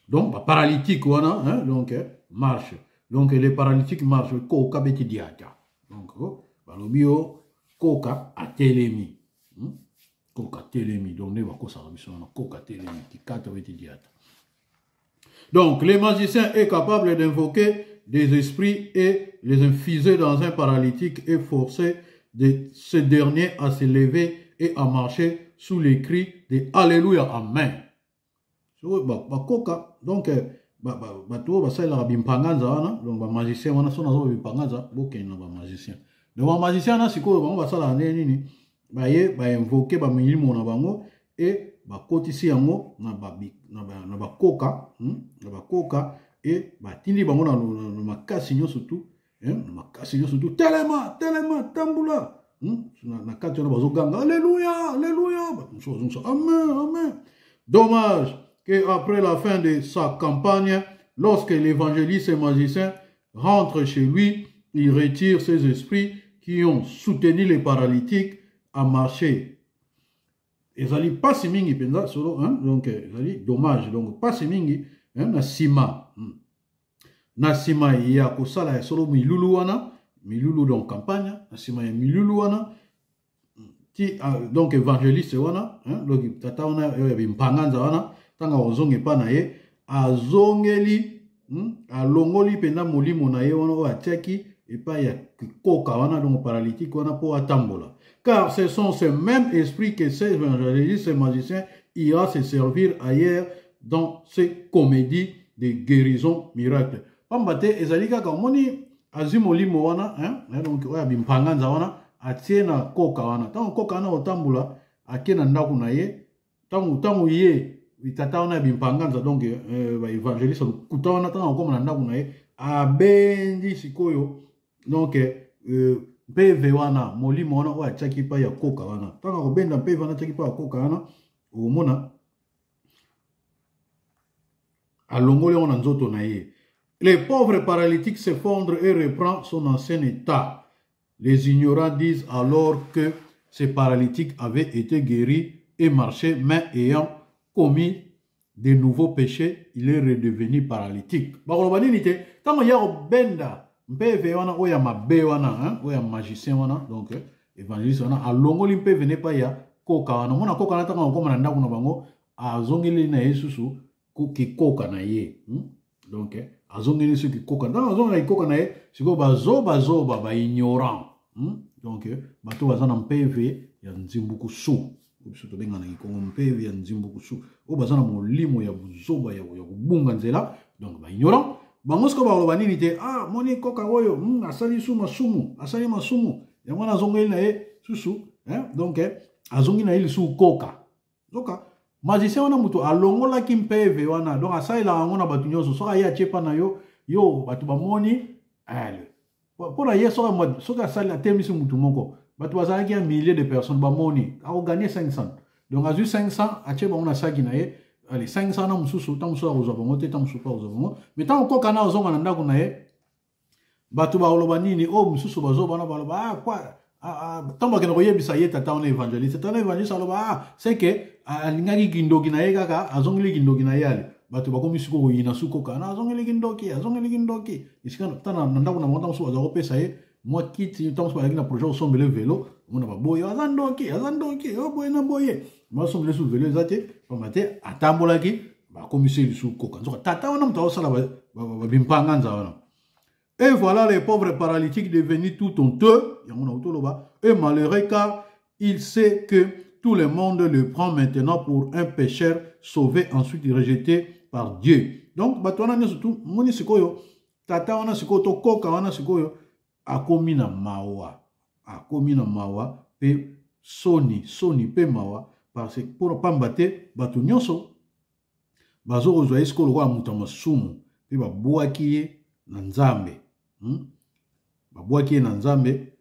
Donc baparalytique wana, hein, donc marche. Donc les paralytiques marche, koka beti diata. Donc oh, balobi yo koka atelemi, Koka atelemi, donc nde bakosaka biso wana, koka atelemi, kikata beti diata. Donc les magiciens est capable d'invoquer des esprits et les infuser dans un paralytique et forcer de ce dernier à se lever. et à marcher sous les cris de Alléluia, Amen. Bakoka, donc bato oyo basalelaka bimpanganza wana, donc bamagicien wana, so nazoba bimpanganza, bokende na bamagicien. Donc bamagicien wana sikoyo bango basalaka ndenge nini? Baye bainvoke bamilimo na bango e bakotisi yango na bakoka, na bakoka, e batindi bango na makasi nyonso tu, na makasi nyonso tu, telema, telema, tambola. Na kati wana bazoganga alleluya, alleluya, bato mosusu bazongisa amen, amen. Dommage que après la fin de sa campagne, lorsque l'évangéliste et magicien rentre chez lui, il retire ses esprits qui ont soutenu les paralytiques à marcher. Ezali pasi mingi mpenza solo, hein? Donc ezali dommage, donc pasi mingi, hein? Na nsima, na nsima ya kosala ya solo milulu wana, milulu donc campagne, na nsima ya milulu wana ti, donc évangéliste wana, hein? Donc tata wana ya bimpanganza wana, ntango akozonga epa na ye, azongeli, alongoli mpenza molimo na ye wana oyo atiaki epai ya koka wana, donc paralytique wana, mpo atambola. Car ce sont ces mêmes esprits que ces évangélistes et magiciens ira se servir ailleurs dans ces comédies de guérison miracle. Pamba te ezali kaka omoni azwi molimo wana, hein, donc oyo ya bimpanganza wana, atie na koka wana. Ntango koka wana kotambola, ake na ndako na ye. Ntango ye tata wana ya bimpanganza, donc baévangéliste lokuta wana, ntango akóma na ndako na ye, abendi sikoyo donc mpeve wana, molimo wana oyo atiaki epai ya koka wana. Ntango akobenda mpeve wana atiaki epai ya koka wana, okomona alongoli yango na nzoto na ye. Les pauvres paralytiques s'effondrent et reprend son ancien état. Les ignorants disent alors que ces paralytiques avaient été guéris et marché, mais ayant commis de nouveaux péchés, il est redevenu paralytique. Bakoloba nini te? Ntango ya kobenda mpeve wana oyo ya mabe wana, hein, oyo ya magicien wana, donc évangéliste wana alongoli mpeve ne epai ya koka wana. Omona koka wana, ntango akokoma na ndako na bango, azongeli na ye susu kikoka na ye, Donc azongeli susu kikoka. Ntango azongela kikoka na ye sikoyo, bazobazoba, baignorant, Donc bato baza na mpeve ya nzimbukusu, biso tobengana na kikongo mpeve ya nzimbukusu, oyo baza na molimo ya buzoba ya kobunga nzela, donc baignorant bango sikoyo bakoloba nini te? Ah, moni koka oyo, asali su masumu, asali masumu, yango wana azongeli na ye susu, hein? Donc azongi na ye lisusu koka. Zoka magicien wana moto alongolaki mpeve wana, donc asalelaka yango na bato nyonso. Soki aye atie epa na yo, yo bato bamoni mpo na ye, soki asali atemisi mutu moko, bato bazalaki ya milliers de personnes bamoni, akoganye 500. Donc azwi 500, atie bango na saki na ye. Allez, 500 na mosusu, ntango mosusu akozwa bango te, ntango mosusu akozwa bango. Mais ntango koka na azonga na ndako na ye, bato bakoloba nini? Oyo mosusu bazobana baloba, ah, quoi, ntango bakende koyebisa ye tata wana évangéliste, tata wana évangéliste aloba, ah, c'est que alingaki kindoki na ye kaka, azongeli kindoki na ye. Ale bato bakomi sikoyo koyina su koka na azongeli kindoki, azongeli kindoki. Esika na ndako na bango, ntango mosusu baza kopesa ye mwa kiti, ntango mosusu bazalaki na projet kosombele velo, omona baboye, aza ndoki, aza ndoki, oyo boye na boye, basombele su velo eza te, pamba te atambolaki, bakomisi ye lisusu koka. Nzoka tata wana moto azosala babimpanga nza wana. Et voilà les pauvres paralytiques devenus tout honteux, et malheureux, car il sait que tout le monde le prend maintenant pour un pécheur sauvé, ensuite rejeté par Dieu. Donc, bato wana nyonso tu moni sikoyo, tata wana sikoyo to koka wana sikoyo akomi na mawa, akomi na mawa pe soni, soni pe mawa, parce que pour pamba te bato nyonso bazokozwa ye sikoyo lokola moto ya masumu, mpe babwaki ye na Nzambe, Babwaki ye na Nzambe,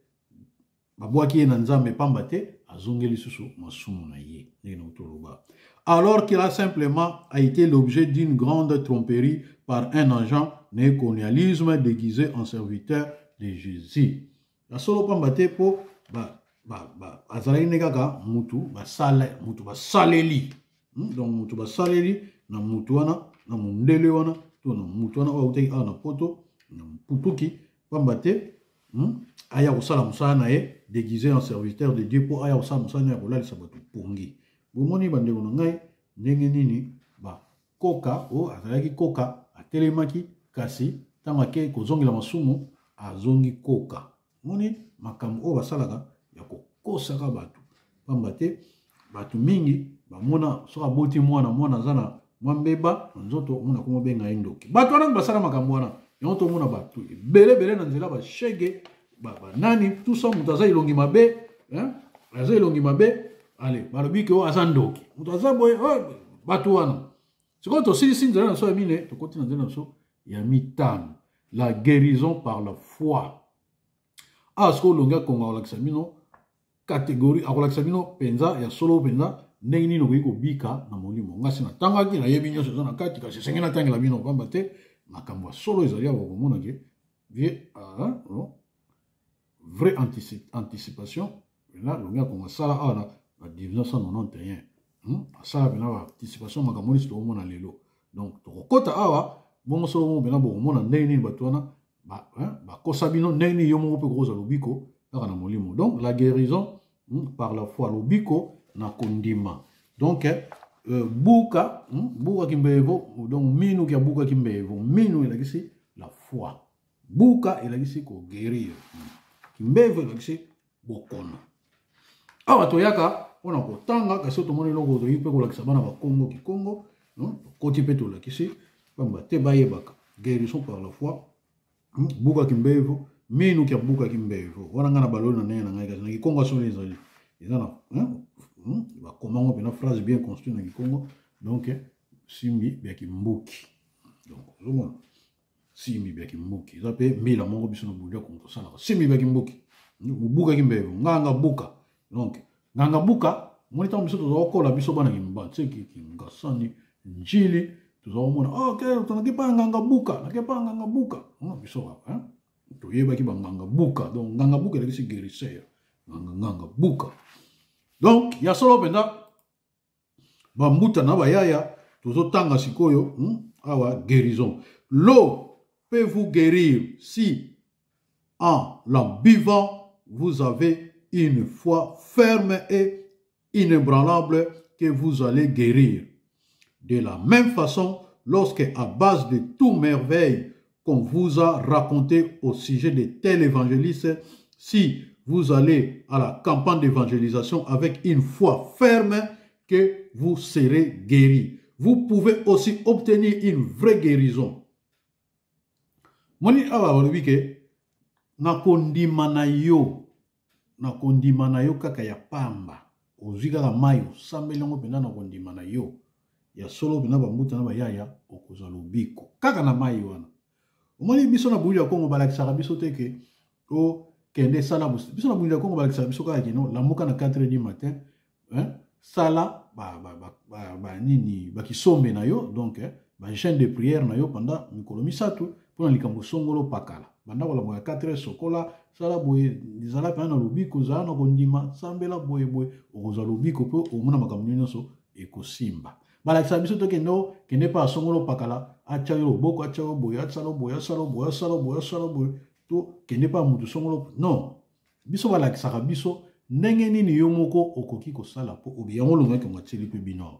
babwaki ye na Nzambe, pamba te azongeli lisusu masumu na ye, ndenge na toloba. Alors qu'il a simplement a été l'objet d'une grande tromperie par un agent néocolonialisme déguisé en serviteur de Jésus. Ya solo, pamba te mpo azalaki nde kaka mutu basale, mutu basaleli, Donc mutu basaleli na mutu wana, na mondele wana to na mutu wana oyo autaki awa na poto na mputuki, pamba te, aya kosala mosala na ye déguisé en serviteur de Dieu, mpo aya kosala mosala na ye ya kolalisa bato pongi. Bomoni bandeko na ngai ndenge nini bakoka oyo azalaki koka atelemaki, kasi ntango ake kozongela masumu, azongi koka. Moni makambo oyo basalaka ya kokosaka bato. Pamba te bato mingi bamona soki aboti mwana, mwana aza na mwa mbeba na nzoto, omona akoma obenga ye ndoki. Bato wana basala makambo wana yango tomona bato ebele ebele na nzela, bashege, banani, tout ça. Moto aza elongi mabe, hein? Aza elongi mabe, ale balobi ke oyo aza ndoki, moto aza boye. Oh, bato wana. Sikoyo tosilisi nzela na biso ya mine, tokoti na nzela na biso ya mitano, la guérison par la foi. Awa sikoyo olongi akonga kolakisa bino catégorie, akolakisa bino mpenza ya solo mpenza ndenge nini okoki kobika na molimo. Nga si natangaki, nayebi nyonso eza na kati, kasi esengeli natangela bino, pamba te makambo ya solo ezali awa. Komona ke vie, ah, no, vraie anticipation mpena longi akonga asala awa na 1991, Asala mpena ba anticipation makambo nyonso tokomona lelo. Donc tokokɔta awa bongo solo bongo mpena bokomona ndenge nini bato wana bakosa bino, ndenge nini yo moko mpe kokozwa lobiko kaka na molimo. Donc la guérison par la foi, lobiko na kondima. Donc buka, buka kimbevo, donc minu kia buka kimbevo, minu elakisi la foi, buka elakisi koguérir, kimbevo elakisi bokono. Awa toyaka mpona kotanga, kasi tomoni eloko toyi mpe kolakisa bana bakongo kikongo, tokoti mpe tolakisi, pamba te bayebaka guérison par la foi, buka kimbevo, minu kia buka kimbevo. Wana ngai na baloli na ndenge na ngai, kasi na kikongo asoni ezali eza na bakomango mpena phrase bien construit na kikongo. Donc simbi bya kimbuki, donc ozomona simbi bya kimbuki eza mpe mbila moko biso na bundi ya kongo tosalaka simbi bya kimbuki, mobukaki mbevo, nganga buka. Donc nganga buka, moni ntango biso tozala kokola, biso bana Kimbanseke, Kingasani, Njili, tozala komona, oh, ok, nake pa nganga buka, nake pa nganga buka. Biso toyebaki banganga buka. Donc nganga buka elakisi guérisseur, nganga, nganga buka. Donc ya solo mpenza, bambuta na bayaya, tozotanga sikoyo, Awa guérison: l'eau peut vous guérir si en l'en buvant vous avez une foi ferme et inébranlable que vous allez guérir. De la même façon, lorsque à base de tout merveille qu'on vous a raconté au sujet de tel évangéliste, si vous allez à la campagne d'évangélisation avec une foi ferme que vous serez guéri, vous pouvez aussi obtenir une vraie guérison. Moni awa balobi ke na kondima na yo, na kondima na yo kaka ya pamba, ozwi kaka mai, osambeli yango mpenza na kondima na yo ya solo mpenza, bambuta na bayaya, okozwa lobiko kaka na mai wana. Omoni, biso na Bundi ya Kongo balakisaka biso te ke okende sala. Biso na Bundi ya Kongo balakisaka biso kaka kino lamuka na 4 heures du matin, hein, sala ba nini, bakisombe na yo, donc ba jeûne de prière na yo pendant mikolo 3 mpona likambo songolo pakala. Banda kolamuka 4 heures, sokola, sala boye, zala mpenza na lobiko, zala na kondima, sambela boye boye, okozwa lobiko mpe omona makambo nyonso ekosimba. Balakisaka biso tokende, okende mpe asongolo pakala, atya yo loboko, atya yo boye, asala boye, asala boye, asala boye, asala boye, to kende mpe mutu songolo. Non, biso balakisaka biso ndenge nini yo moko okoki kosala mpo obi yango. Olongaki yango, atieli mpe bino,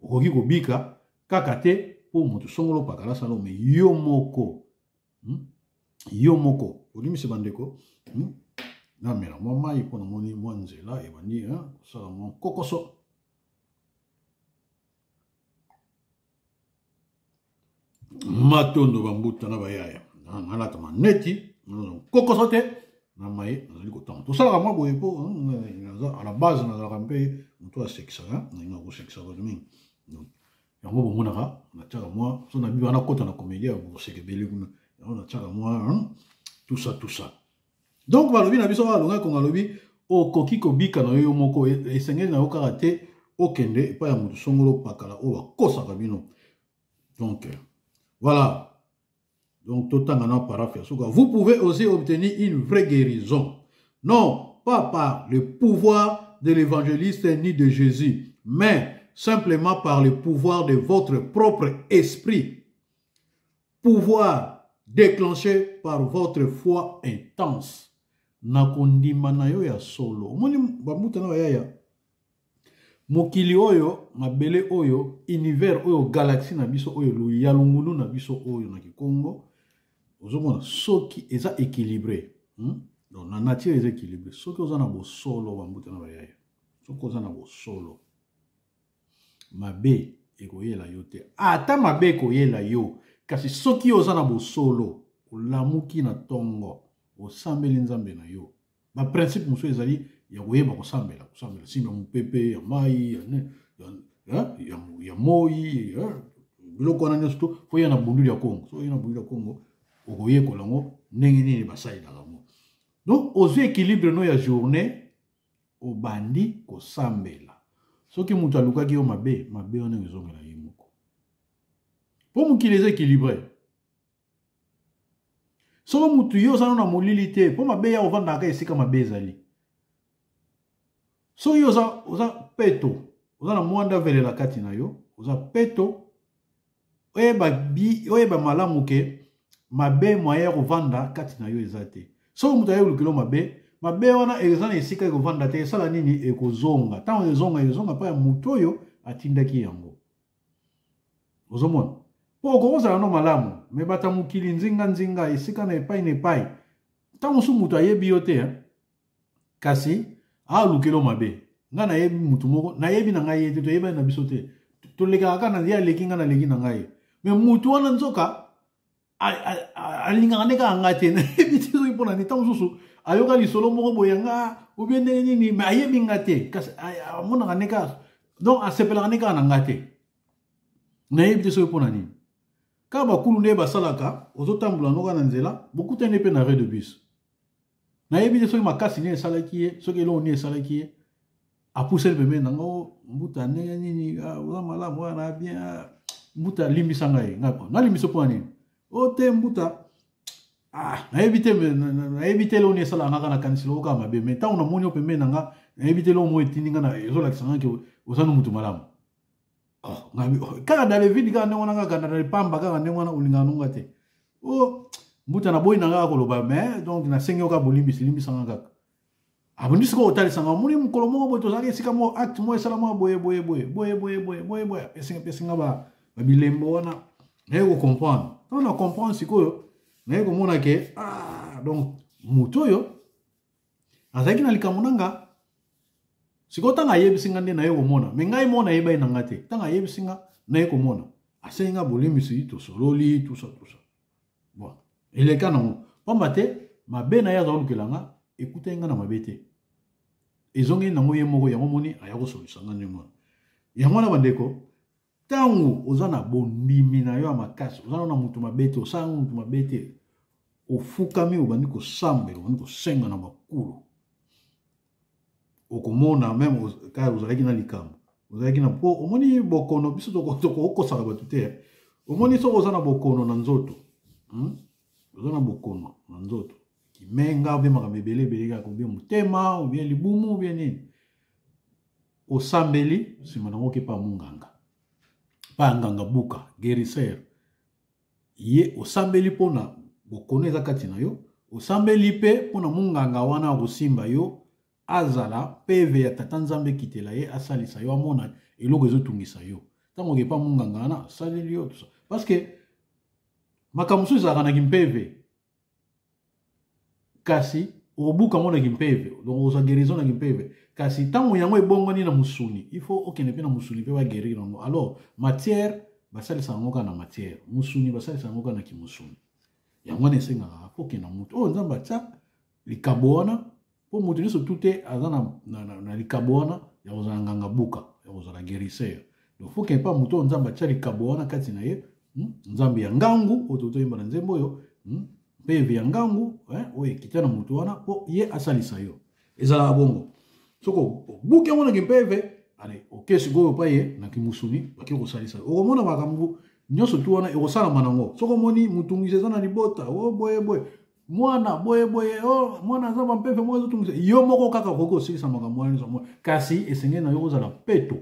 okoki kobika kaka te mpo moto songolo pakala asala, me yo moko, Yo moko olimisi bandeko, Namela mwa mai mpo namoni mwa nzela ebandi kosala mwa nkokoso. Matondo bambuta na bayaya, nalata maneti nkokoso te na mai nazali kotanga. Tosalaka mwa boye mpo à la base nazalaka mpe moto asekisaka, nalinga kosekisa bato mingi. Yango bomonaka natiaka mwa so na biba, nakota na comédie ya koseka ebele kuna. Yango natiaka mwa tout ça, tout ça. Donc balobi na biso, balonga kongo alobi okoki kobika na yo yo moko, esengeli na yo kaka te okende epai ya moto songolo pakala oyo bakosaka bino. Donc voilà. Donc totanga na paragraphe ya suka: vous pouvez aussi obtenir une vraie guérison, non pas par le pouvoir de l'évangéliste ni de Jésus, mais simplement par le pouvoir de votre propre esprit, pouvoir déclenché par votre foi intense. Na kondima na yo ya solo. Omoni, bambuta na bayaya, mokili oyo, mabele oyo, univers oyo, galaxie na biso oyo ya longulu na biso oyo na kikongo, ozomona soki eza équilibré, Donc na nature eza équilibré. Soki oza na bosolo, bambuta na bayaya. Soki oza na bosolo, mabe ekoyela yo te. Ata mabe ekoyela yo, kasi soki oza na bosolo, olamuki na tongo, osambeli Nzambe na yo. Ba principe mosusu ezali ya koyeba kosambela, kosambela simba mopepe ya mai ya, ya, ya, ya, ya moi ya, biloko wana nyonso to fo ya na bunduli ya Kongo. So ya na bunduli ya Kongo okoyekola yango ndenge nini basalelaka yango. Donc ozwi équilibre no ya journée, obandi kosambela. Soki moto alukaki yo mabe, mabe wana ezongela ye moko. Mpo mokili eza équilibré. Soki moto yo oza na molili te, mpo mabe ya ovandaka esika mabe ezali. Soki oza, oza peto, oza na mwanda velela kati na yo, oza peto, oyeba, bi, oyeba malamu ke mabe moyen ya kovanda kati na yo eza te. Soki moto aye kolukela mabe, mabe wana eza na esika ekovanda te, esala nini? Ekozonga. Ntango ezonga, ezonga mpo ya moto oyo atindaki yango. Ozomona? Mpo okoki kozala no malamu, me bato ya mokili nzinga nzinga, esika na epai na epai, ntango mosusu moto ayebi yo te, eh? Kasi alukelo mabe. Ngai nayebi motu moko, nayebi na ngai ye te, toyebani na biso te, tolekaka kaka na ye, aleki ngai, naleki na ngai, me motu wana nzoka alingaka nde kaka ngai te. Nayebi te soki mpona nini. Ntango mosusu ayoka lisolo moko boye nga obie ndenge nini, me ayebi nga te, kasi amonaka nde kaka, donc asepelaka nde kaka na ngai te. Nayebi te soki mpona nini. Kaka bakulu nde basalaka, ozotambola noka na nzela, bokutani mpe na arrêt de bus. Nayebi te soki makasi nini esalaki ye, soki eloko nini esalaki ye, apuseli pembeni na ngo, mbuta ndenge nini, ah, oza malamu wana bien, ah, mbuta limbisa ngai. Ngai nalimbisa mpo na nini? O te mbuta, ah, nayebi te, nayebi te eloko nini esalaka nga, kaka nakanisi loko kaka mabe, me ntango namoni yo pembeni na nga, nayebi te eloko moko etindi nga, ezolakisa nga ke oza no motu malamu. Oh, oh, kaka dans le vide, kaka ndenge wana, kaka dans le pamba, kaka ndenge wana, olingaka nonga te. Oh, mbuta naboyi na nga koloba, mais donc nasengi yo kaka bolimbisi, limbisa nga kaka. Abondi sikoyo otalisa nga, omoni mokolo moko boye tozalaki esika moko, acte moko esala moko boye boye boye boye boye boye boye boye, apesi apesi nga ba bilembo wana, naye kocomprendre. Ntango na comprendre sikoyo, naye komona ke ah, donc moto oyo azalaki na likambo na nga. Sikoyo ntango ayebisi nga nde naye komona, me ngai moko nayebaki na nga te. Ntango ayebisi nga, naye komona, asengi nga bolimbisi, tosololi tusa tusa, bon, eleka nango, pamba te mabe na ye aza kolukela nga ekutaki nga na mabe te, ezongeli nango ye moko. Yango moni aya kosolisa nga ndenge wana. Yango wana bandeko, ntango oza na bondimi na yo ya makasi, oza na moto mabe te, osala moto mabe te, ofukami, obandi kosambela, obandi kosenga na bakulu, okomona meme kaka ozalaki na likambo, ozalaki na po omoni bokono. Biso tokokosaka bato te. Omoni soki oza na bokono na nzoto, Oza na bokono na nzoto, kimenga obie makambo ebele ebele kaka, obie motema, obie libumu, obie nini, osambeli, nsima nango okepa munganga, pa nganga buka guérisseur ye, osambeli mpona bokono eza kati na yo, osambeli mpe mpona munganga wana akosimba yo, azala peve ya tata Nzambe ekitela ye, asalisa yo, amona eloko ezotungisa yo. Ntango okepa munganga wana, asaleli yo, parce que makambo mosusu ezalaka na kimpeve, kasi okobuka yango na kimpeve, donc okozwa guérison na kimpeve, kasi ntango yango ebongwani na mosuni, il faut okende mpe na mosuni mpe baguérir yango. Alors matière basalisa yango kaka na matière, mosuni basalisa yango kaka na kimosuni. Yango wana esengaka fo okende na moto oyo Nzambe atya likabo wana, mpo moto nyonso tu te aza na likabo wana ya kozala nganga buka, ya kozala guérisseur. Donc faut okende mpa moto oyo Nzambe atya likabo wana kati na ye, Nzambe ya ngangu oyo toyemba na nzembo oyo, mpeve ya ngangu, oyo ekita na moto wana mpo ye asalisa yo. Ezalaka bongo, soki obuki yango na kimpeve, ale oke sikoyo pa ye na kimusuni, bake kosalisa yo, okomona makambo nyonso tu wana ekosalama nango. Soki omoni motungisi eza na libota, o boye boye, mwana boye boye, o mwana aza bampeve moko ezotungisa yo moko, kaka okoki kosilisa makambo wana nyonso, kasi esengeli na yo kozala peto.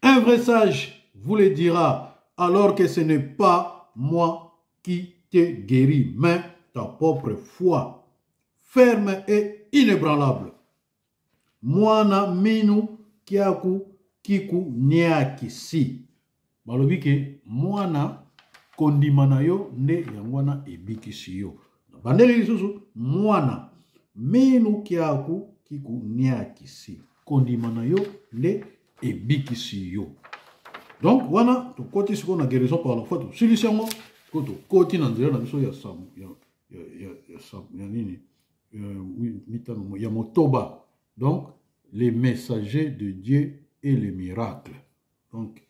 Un vrai sage vous le dira, alors que ce n'est pas moi qui te guéris, mais ta propre foi, ferme et inébranlable. Mwana minu kiaku kiku niakisi. Balobi ke mwana, kondima na yo nde yango wana ebikisi yo. Bandeli lisusu, mwana minu kiaku kiku niakisi. Kondima na yo nde ebikisi yo. Donc wana tokoti sikoyo na guérison par la foi, tosilisi yango, sikoyo tokoti na nzela na biso ya ya, ya, ya, ya, ya nini mitano ya motoba. Donc les messagers de Dieu et les miracles. Donc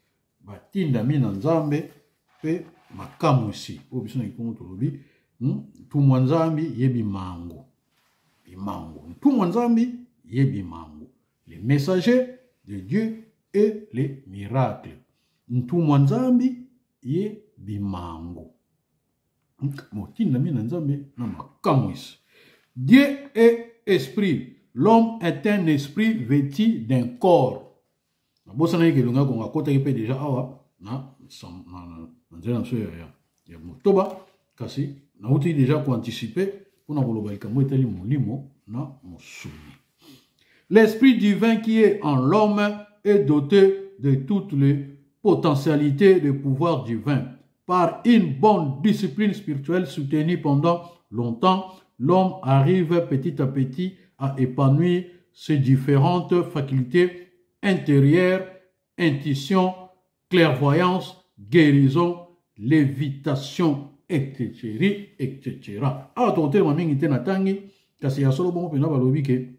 batindami na Nzambe mpe makamwisi oyo biso na kikongo tolobi ntumwa Nzambi ye bimango bimango, ntumwa Nzambi ye bimango, les messagers de Dieu et les miracles, ntumwa Nzambi ye bimango, motindami na Nzambe na makamwisi. Dieu est esprit, l'homme est un esprit vêtu d'un corps. Nabosanaki ke Elonga Kongo akotaki mpe deja awa na nzela na biso ya motoba, kasi nauti deja koanticipe mpona koloba likambo etali molimo na mosuni. L'esprit divin qui est en l'homme est doté de toutes les potentialités de pouvoir divin. Par une bonne discipline spirituelle soutenue pendant longtemps, l'homme arrive petit à petit à épanouir ses différentes facultés intérieures, intuition, clairvoyance, guérison, lévitation, etc., etc. Awa tokotelema mingi te na tangi, kasi ya solo bongo mpenza balobi ke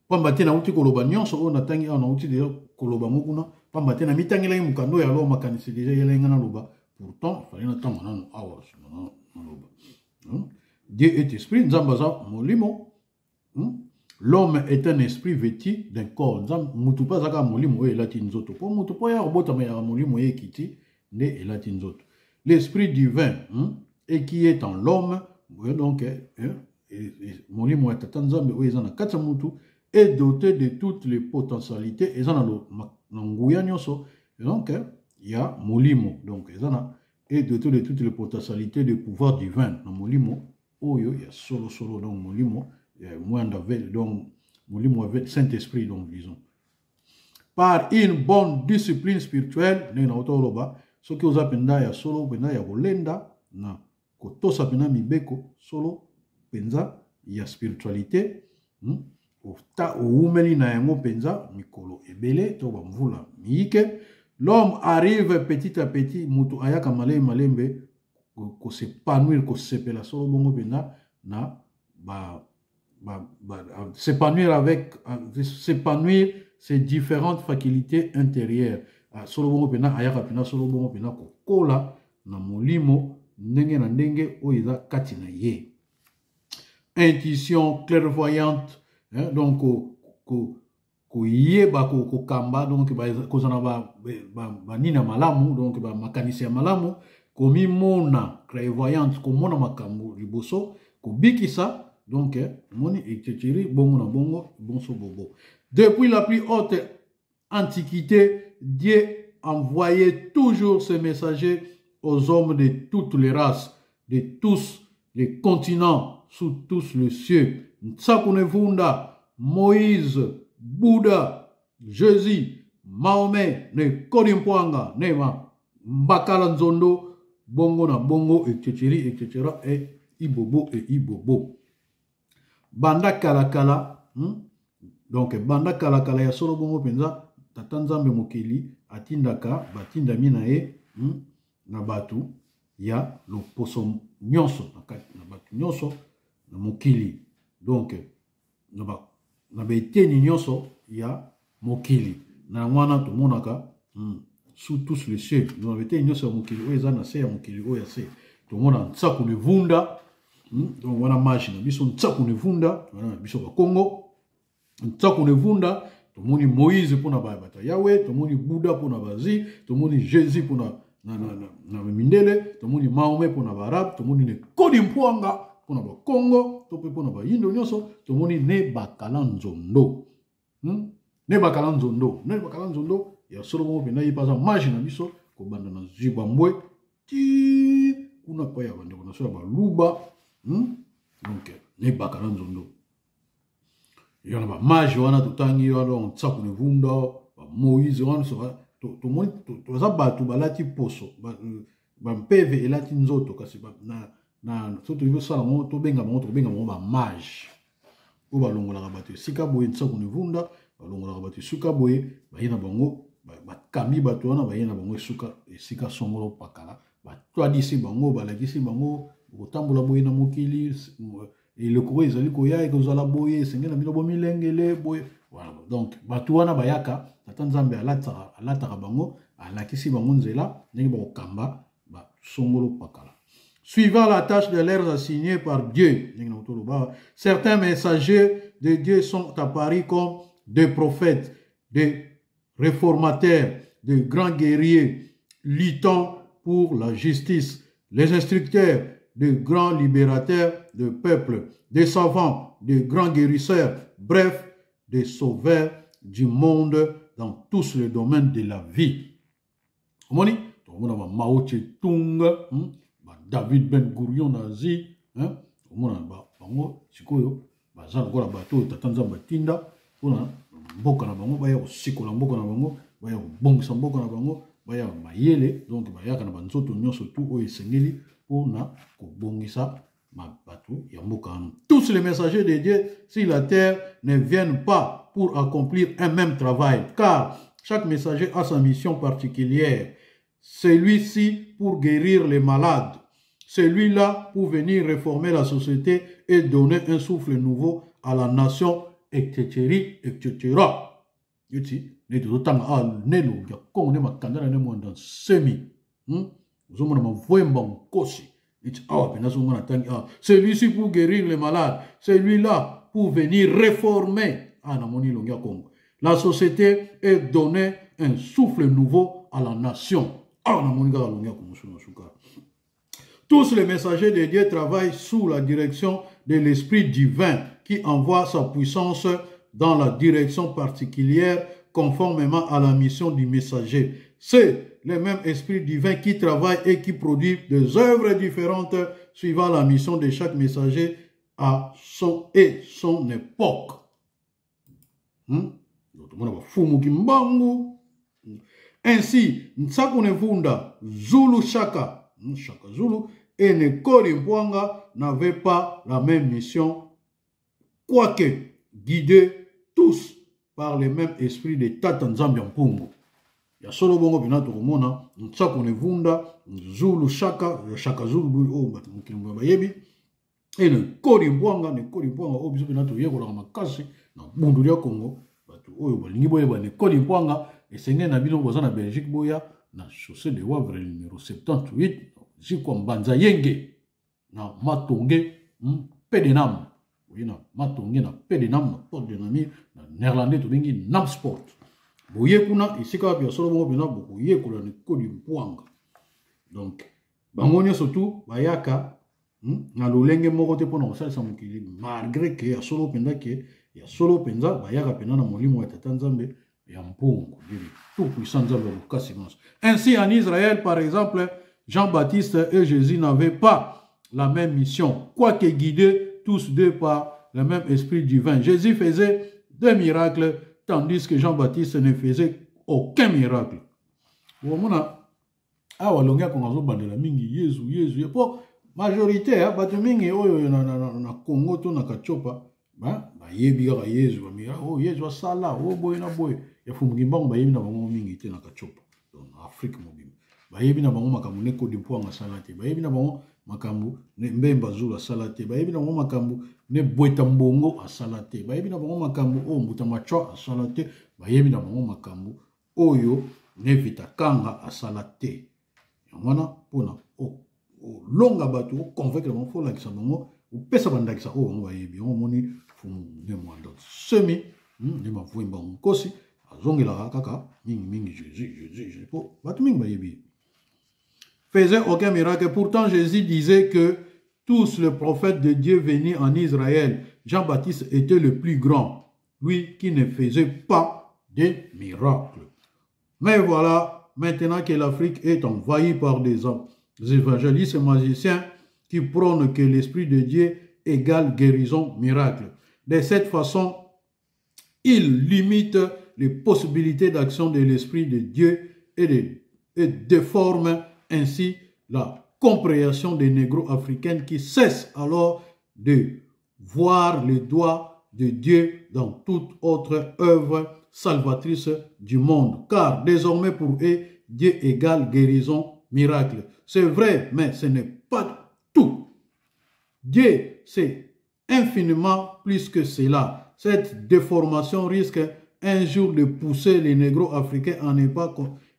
pamba te nauti koloba nyonso oyo natangi awa, nauti deja koloba yango kuna, pamba te namitangelaki mokanda oyo alo makanisi deja eyelaki ngai naloba, pourtant fallait natanga nano awa naloba. Dieu est esprit, Nzambe aza molimo. L'homme est un esprit vêtu d'un corps. Nzambe mutu mpe azaka molimo oyo elati nzoto, mpo mutu mpo ya kobotama yaka molimo oyo ekiti nde elati nzoto. L'esprit divin, et qui est en l'homme, donc molimo ya tata Nzambe oyo eza na kati ya mutu, est doté de toutes les potentialités, eza na nguya nyonso, donc ya molimo, donc eza na est doté de toutes les potentialités de pouvoir divin na molimo oyo ya solo solo, donc molimo mwanda donc molimo ya Saint-Esprit, donc disons par une bonne discipline spirituelle, ndenge na koloba, soki oza mpenza ya solo mpenza ya kolenda na kotosa mpenza mibeko solo mpenza ya spiritualité, owumeli na yango mpenza mikolo ebele to bamvula miyike, l'homme arrive petit à petit, moto ayaka malembe malembe kos'épanouir, kosepela solo bongo mpenza na ba, ba, ba, s'épanouir avec s'épanouir ses différentes facultés intérieures. Solo bongo mpenza ayaka mpenza solo bongo mpenza kokola na molimo ndenge na ndenge oyo eza kati na ye, intuition clairvoyante, hein, donc koyeba kokamba, donc kozala banini ya malamu, donc bamakanisi ya malamu, komimona, clairvoyante, komona makambo liboso, kobikisa, donc moni etc., bongo na bongo bonso bobo. Depuis la plus haute antiquité, Dieu envoyait toujours ses messagers aux hommes de toutes les races, de tous les continents, sous tous les cieux. Nsaku ne Vunda, Moïse, Bouddha, Jésus, Mahomet, ne Kodi Mpwanga, ne ma Mbakala Nzondo, bongo na bongo, etc., etc., et ibobo et ibobo. Banda kala kala, Donc banda kala kala ya solo bongo mpenza tata Nzambe mokeli atindaka batindami na ye, na bato ya loposo nyonso, na bato nyonso na mokili, donc na baeteni nyonso ya mokili. Na yango wana tomonaka, sous tous les cieux, na baeteni nyonso ya mokili oyo eza na se ya mokili oyo ya se, tomona Nsaku ne Vunda, Donc wana mage na biso Nsaku ne Vunda, wana na biso Bakongo Nsaku ne Vunda. Tomoni Moïse mpona bato ya Yawe, tomoni Bouddha mpona Bazi, tomoni Jésus mpona na mindele, tomoni Mahomet mpona Baarabe, tomoni ne Kodi Mpwanga mpona Bakongo to mpe mpona Bayindo nyonso, tomoni ne Bakala Nzondo, Ne Bakala Nzondo, ne Bakala Nzondo ya solo bongo mpenza ye mpe aza mage na biso kobanda na Zimbabwe ti kuna pa ya bandeko na so ya Baluba, Donc ne Bakala Nzondo ya na bamage wana totangi wana, Nsaku ne Vunda, Bamoïse wana, tomoni toza bato balati poso, bampeve elati nzoto, kasi na so tolingi tosala yango, tobenga bango, tokobenga bango bamage oyo balongolaka bato esika boye. Nsaku ne Vunda Balongolaka bato esuka boye, baye na bango, bakambi bato wana, baye na bango esuka esika songolo pakala, batwadisi bango, balakisi bango kotambola boye na mokili, eleko oyo ezali koya ekozala boye, esengeli na bino bomilengele boye. Voilà. Donc bato wana bayaka, tata Nzambe alataka, alataka bango, alakisi bango nzela ndenge bakokamba basongolo pakala. Suivant la tâche de leurs assignée par Dieu, certains messagers de Dieu sont apparus comme des prophètes, des réformateurs, de grands guerriers luttant pour la justice, les instructeurs, de grands libérateurs de peuples, des savants, de grands guérisseurs, bref, des sauveurs du monde dans tous les domaines de la vie. Omoni, tokomona ba Mao Tse-tung, ba David Ben Gurion na Asie, hein, omona ba bango sikoyo baza lokola bato oyo tata Nzambe atinda mpona mboka na bango, baya kosikola mboka na bango, baya kobongisa mboka na bango, baya mayele, donc bayaka na banzoto nyonso tu oyo esengeli mpona kobongisa bato ya mboka wana. Tous les messagers de Dieu sur la terre ne viennent pas pour accomplir un même travail, car chaque messager a sa mission particulière. Celui-ci pour guérir les malades, celui-là pour venir réformer la société et donner un souffle nouveau à la nation, etc., etc. Neti neti ozotanga awa nelo ya Kongo nde makanda na ne mwanda nsemi, Ozomona mavwemba nkosi neti awa mpenza songo natangi awa, celui-ci pour guérir les malades, celui-là pour venir réformer, ah, namoni elongi ya Kongo, la société et donner un souffle nouveau à la nation. Awa namoni kaka elongi ya Kongo suna suka. Tous les messagers de Dieu travaillent sous la direction de l'Esprit divin qui envoie sa puissance dans la direction particulière conformément à la mission du messager. C'est le même Esprit divin qui travaille et qui produit des œuvres différentes suivant la mission de chaque messager à son et son époque. Ainsi, Nsaku Ne Vunda, Zulu Shaka, Shaka Zulu, et Nekori Mpwanga n'avaient pas la même mission, quoique guidés tous par le même esprit de Tata Nzambi Mpungu. Ya solo bongo bina tokomona Nsaku Ne Vunda, Zulu Shaka, Shaka Zulu oyo bato mokili mobimba bayebi, e Nekori Mpwanga, Nekori Mpwanga oyo biso mpena toyekolaka makasi na bundu ya Congo. Bato oyo balingi boyeba Nekori Mpwanga, esengeli na bino boza na Belgique boya na chaussée de Wavre numéro 78 zikwa Mbanza Yenge na Matonge Pedenam. Oye na Matonge na Pedenam na porte de Namur, na néerlandais tobengi Namsport. Boye kuna esika wapi ya solo bongo mpena bokoyekola Nekoli Mpwanga. Donc bango nyonso tu bayaka na lolenge moko te mpona kosalisa mokili, malgré ke ya solo mpenza, ke ya solo mpenza bayaka mpenza na molimo ya tata Nzambe ya mpungu, Dieu tout puissant, Nzambe ya bokasi nyonso. Ainsi, en Israël par exemple, Jean-Baptiste et Jésus n'avaient pas la même mission, quoique guidés tous deux par le même esprit divin. Jésus faisait des miracles, tandis que Jean-Baptiste ne faisait aucun miracle. Omona awa longi ya Kongo azobandela mingi Yezu, Yezu, mpo majorité bato mingi oyo na Congo to na Katiopa bayebi kaka Yezu, bamira oyo Yezu asala oyo boye na boye ya Fumuki Mbango, bayebi na bango mingi te. Na Katiopa, donc na Afrique mobimba, bayebi na bango makambo ne Kodi Mpwanga asala te, bayebi na bango makambo ne Mbemba Zulu asala te, bayebi na bango makambo ne Bweta Mbongo asala te, bayebi na bango makambo oyo Mbuta Machwa asala te, bayebi na bango makambo oyo ne Vita Kanga asala te. Yango wana mpona olonga bato, oconvaincre bango, fo olakisa bango, opesa bandakisa oyo bango bayebi. Yango omoni Fumu Ne Mwanda Semi nde Mavwemba Nkosi azongelaka kaka mingimingi Jésus, Jésus, Jésus, mpo bato mingi bayebi. Faisait aucun miracle. Pourtant, Jésus disait que tous les prophètes de Dieu venus en Israël, Jean-Baptiste était le plus grand, lui qui ne faisait pas de miracles. Mais voilà, maintenant que l'Afrique est envahie par des évangélistes et magiciens qui prônent que l'Esprit de Dieu égale guérison, miracle. De cette façon, ils limitent les possibilités d'action de l'Esprit de Dieu et déforment ainsi la compréhension des négro-africaines qui cessent alors de voir le doigt de Dieu dans toute autre œuvre salvatrice du monde. Car désormais pour eux, Dieu égale guérison, miracle. C'est vrai, mais ce n'est pas tout. Dieu, c'est infiniment plus que cela. Cette déformation risque un jour de pousser les négros africains à ne pas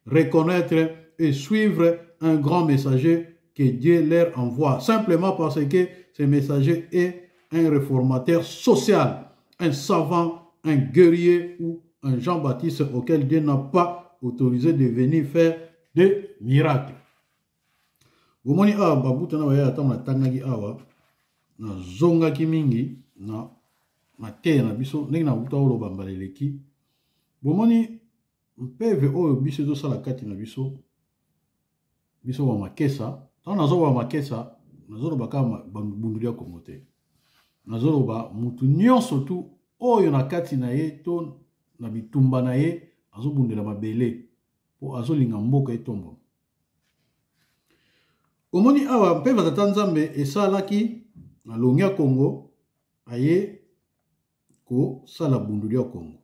reconnaître et suivre un grand messager que Dieu leur envoie, simplement parce que ce messager est un réformateur social, un savant, un guerrier ou un Jean-Baptiste auquel Dieu n'a pas autorisé de venir faire des miracles. Bomoni awa babuta na bayaya ntango natangaki awa nazongaki mingi na mateya na biso ndenge nabuta oloba mbala eleki. Bomoni mpeve oyo biso ezosala kati na biso, biso ba makesa. Ntango nazoloba makesa, nazoloba kaka bunduli ya Kongo te, nazoloba mutu nyonso tu oyo na kati na ye to na bitumba na ye azobundela mabele mpo azolinga mboka etombama. Omoni awa mpe batata Nzambe esalaki na longi ya Kongo aye kosala bunduli ya Kongo,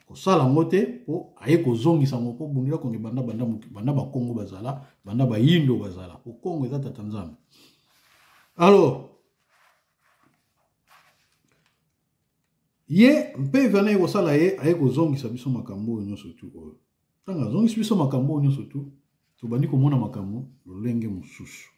kosala yango te mpo aye kozongisa yango, mpo bunduli ya Kongo ebanda banda moki, banda bakongo bazala, banda bayindo bazala, mpo Kongo eza tata Nzambe. Alors ye mpe vana ye kosala ye aye kozongisa biso makambo oyo nyonso tu oyo. Ntango azongisi biso makambo oyo nyonso tu, tobandi komona makambo lolenge mosusu.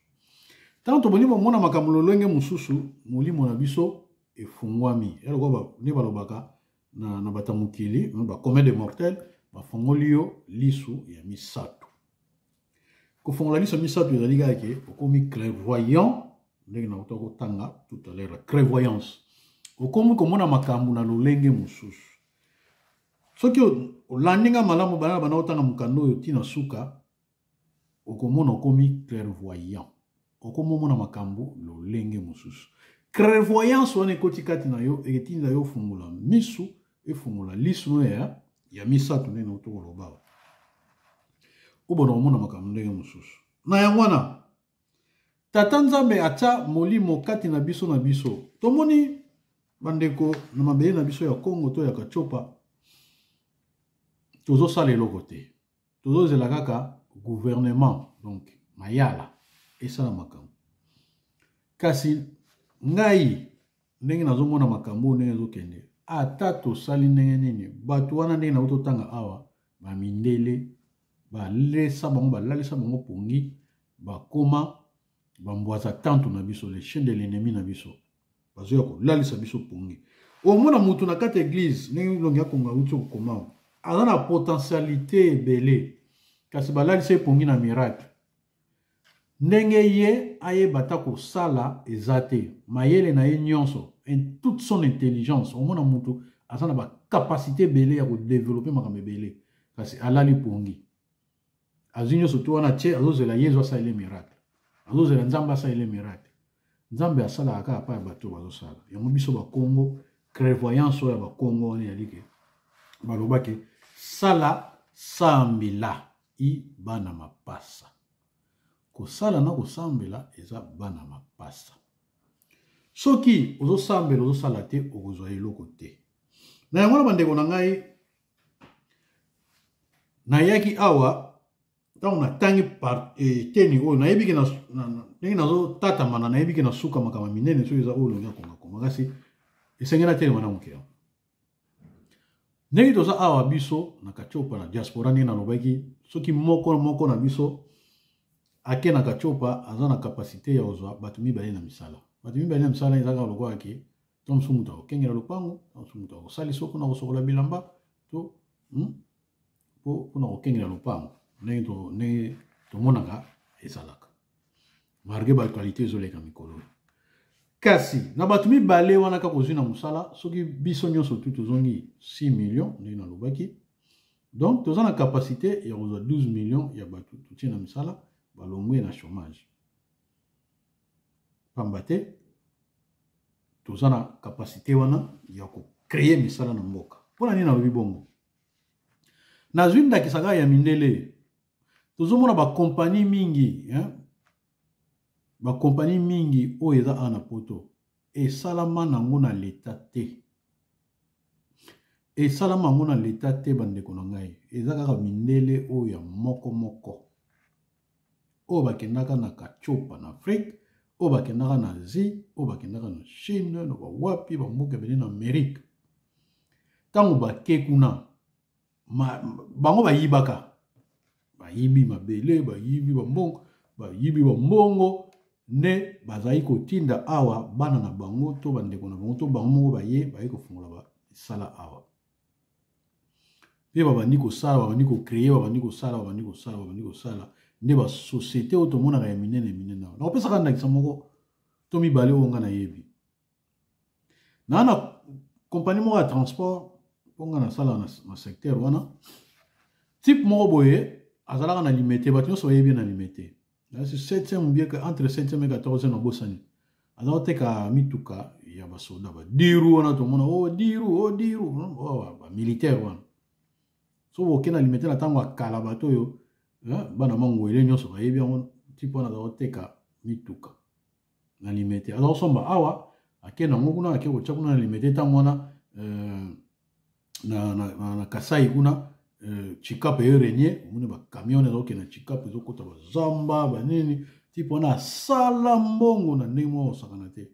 Ntango tobandi komona makambo lolenge mosusu, molimo na biso efungwami. Ya lokola nde balobaka na bato ya mokili, ba commun de mortel, bafongoli yo lisu ya misato. Kofongola lisu ya misato ezali kaka ke okomi clairvoyant, ndenge nauta kotanga tout à l'heure, la clairvoyance. Okomi komona makambo na lolenge mosusu. Soki olandi nga malamu bana bana otanga mokanda oyo tina suka, okomona okomi clairvoyant, okomi omona makambo lolenge mosusu. Clairvoyance wana ekoti kati na yo, etinda yo ofungola misu, efungola lisu no ya misato ndenge nauti koloba awa, obona komona makambo ndenge mosusu. Na yango wana Tata Nzambe atia molimo kati na biso na biso. Tomoni bandeko na mabele na biso ya Congo to ya Katiopa, tozosala eloko te, tozozela kaka gouvernement, donc mayala esala makambo. Kasi ngai ndenge nazomona makambo ndenge ezokende, ata tosali ndenge nini, bato wana ndenge nauti kotanga awa, bamindele balesa bango, balalisa bango pongi, bakoma bambwaza tantu na biso, les chiens de l'ennemi na biso, bazoya kolalisa biso pongi. Omona mutu na kati ya église ndenge longi ya Kongo awuti kokoma, aza na potentialité ebele, kasi balalisa ye pongi na miracle. Ndenge ye ayeba ata kosala eza te, mayele na ye nyonso, en toute son intelligence, omona mutu aza na ba capacité ebele ya kodeveloppe makambo ebele, kasi alali pongi, azwi nyonso tu wana tie, azozela Yezu asalele miracle, azozela Nzambe asalele miracle. Nzambe asalaka kaka pa ya bato bazosala yango. Biso bakongo, clairvoyance oyo ya bakongo wana ezali ke balobaki sala sambila i bana mapasa. Kosala na kosambela eza bana mapasa. Soki ozosambela ozosala te, okozwa eloko te. Na yango wana bandeko na ngai, nayaki awa ntango natangi eteni oyo, nayebi ke ndenge nazotatamana, nayebi ke nasuka makambo minene soki eza oyo olongi akongakoma, kasi esengeli atelema na moke yango. Ndenge toza awa biso na Katiopa na diaspora, ndenge nalobaki, soki moko moko na biso ake na Katiopa, aza na kapasite ya kozwa bato mibale na misala. Bato mibale na misala eza kaka lokola ke to mosusu moto akokengela lopango, to mosusu moto akosalisa mpona kosokola bilamba, to mpona kokengela lopango, ndenge tomonaka ezalaka malgré ba actualité ezoleka mikolo oyo. Kasi na bato mibale wana kaka ozwi na mosala, soki biso nyonso tu tozongi 6 millions ndenge nalobaki, donc toza na capacité ya kozwa 12 millions ya bato totie na misala, balongwe na chômage. Pamba te toza na capacité wana ya kocréer misala na mboka. Mpona nini nalobi bongo? Nazwi ndakisa kaka ya mindele. Tozomona bakompani mingi, hein? Bakompani mingi oyo eza awa na poto esalama nango na leta te. Esalama yango na leta te, bandeko na ngai. Eza kaka mindele oyo ya moko moko oyo bakendaka na Katiopa na Afrique, oyo bakendaka na Asie, oyo bakendaka na Chine, na bawapi bamboka ebele na Amerique. Ntango bake kuna, bango bayibaka, bayibi mabele, bayibi bambongo, bayibi bambongo nde bazali kotinda awa bana na bango to bandeko na bango to bango moko baye baye kofungola misala awa. Mpe babandi kosala, babandi kocreye, babandi kosala, babandi kosala, babandi kosala nde basosiete oyo tomonaka ya minene minene awa. Nakopesaka ndakisa moko to mibale oyo ngai nayebi. Naa na kompani moko ya transport mpo ngai nasala na secteur wana. Type moko boye azalaka na Limete, bato nyonso bayebi ye na Limete. Nasi 7e ou bien entre 7e et 14e nabosani. Aza koteka mituka ya basoda, ba diru wana tomona, oh diru, oh diru, oh, ba militaire wana. So boke na Limete na ntango ya kala, bato oyo bana mangwele nyonso bayebi yango. Type wana aza koteka mituka na Limete, aza kosomba awa, ake nango kuna, ake kotya kuna na Limete. Ntango wana na Kasai kuna, Chikape eyo renie, omoni bacamion ezokende na Chikape, ezokota bazamba banini. Type wana asala mbongo na ndenge moko osakana te.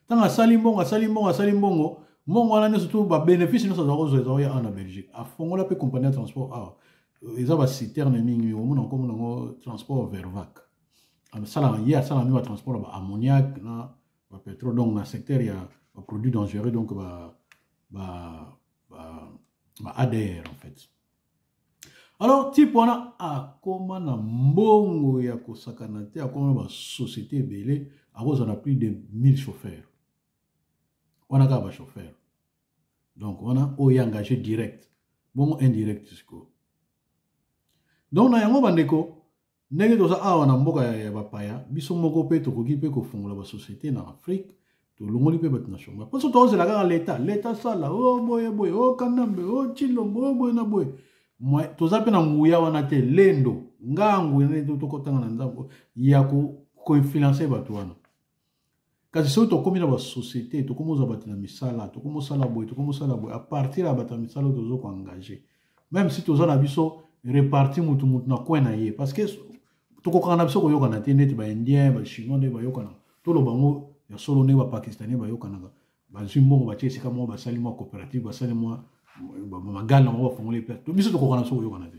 Ntango asali mbongo, asali mbongo, asali mbongo, mbongo wana nyonso to babénéfice nyonso aza kozwa eza oya awa na Belgique. Afongola mpe compagnie ya transport awa, eza baciterne mingi, omona nkombo nango Transport Vervac. Asalaka ye, asalaka mingi batransport ya baammoniac na bapétrole, donc na secteur ya baproduit dangereux, donc ba ADR en fait. Alors type wana akoma na mbongo ya kosakana te, akoma na basociété ebele, akozala na plus de 1000 chauffeurs wana, kaka bachauffeur. Donc wana oyo engagé direct, bongo indirect sikoyo. Donc na yango bandeko, ndenge toza awa na mboka ya bapaya, biso moko mpe tokoki mpe kofungola basociété na Afrique, tolongoli mpe bato na chômage. Mpo so tozela kaka leta, leta sala o boye boye, o Kanambe, o Tshilombo, o boye na boye, toza mpe na nguya wana te. Lendo nga nguya nde tokotanga na nzambe ya koinfluence bato wana. Kasi soki tokomi na basociété, tokomi ozwa bato na misala, tokomi osala boye, tokomi osala boye, à partir ya bato ya misala oyo tozo koengage, même si toza na biso reparti mutu mutu na coin na ye, parce que tokokaka na biso koyokana te neti baindien, bachinois nde bayokana. Toloba yango ya solo, ndenge bapakistanais bayokanaka, bazwi mbongo, batie esika moko, basali mwa coopérative, basali mwa magale na bango, bafongoli place. Biso tokokaka na biso koyokana te.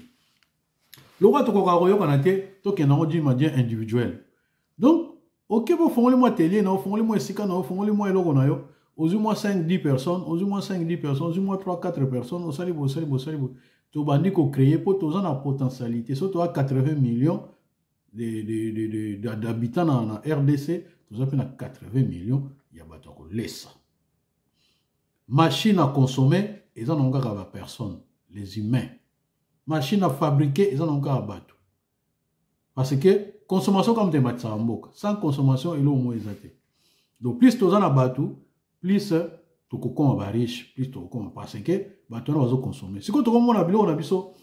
Lokola tokokaka koyokana te, tokende yango d'une manière individuelle. Donc oke, bofongoli mwa atelier na, ofongoli mwa esika na, ofongoli mwa eloko na yo, ozwi mwa 5 10 personnes, ozwi mwa 5 10 personnes, ozwi mwa 3 4 personnes, osali boye, osali boye, osali boye, tobandi kocréer, mpo toza na potentialité. So toza 80 millions d'habitants na RDC, toza mpe na 80 millions ya bato ya kolesa. Machine à consommer eza nango kaka bapersonne, les humains. Machine à fabriquer eza nango kaka bato, parce que consommation kaka moto ematisaka mboka. Sans consommation, eloko moko eza te. Donc plus toza na bato, plus tokokoma bariche, plus tokokoma, parce que bato wana bazoconsommer. Sikoyo tokomona biloko na biso,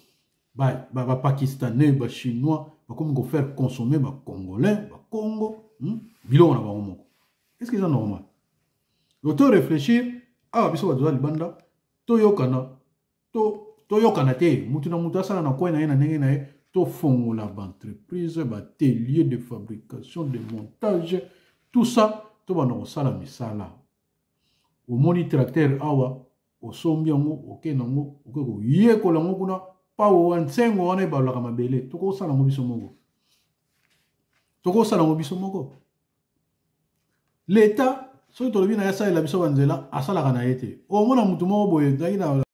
bapakistanais, bachinois bakomi kofaire consommer bacongolais, bacongo, biloko na bango moko. Est ce que eza normal? Donc to réfléchir awa, biso bato toza libanda, toyokana, toyokana te, mutu na mutu asala na coin na ye na ndenge na ye. Tofongola baentreprise, baatelier de fabrication, de montage, tout ça, tobanda kosala misala. Omoni tracteur awa, osombi yango, okende yango, okoki koyekola yango kuna. Pawo wa nsengo wana ebalolaka mabele, tokosala yango biso moko, tokosala yango biso moko. Leta, soki tolobi na ye asalela biso banzela, asalaka na ye te. Omona mutu moko boye, ezalaki na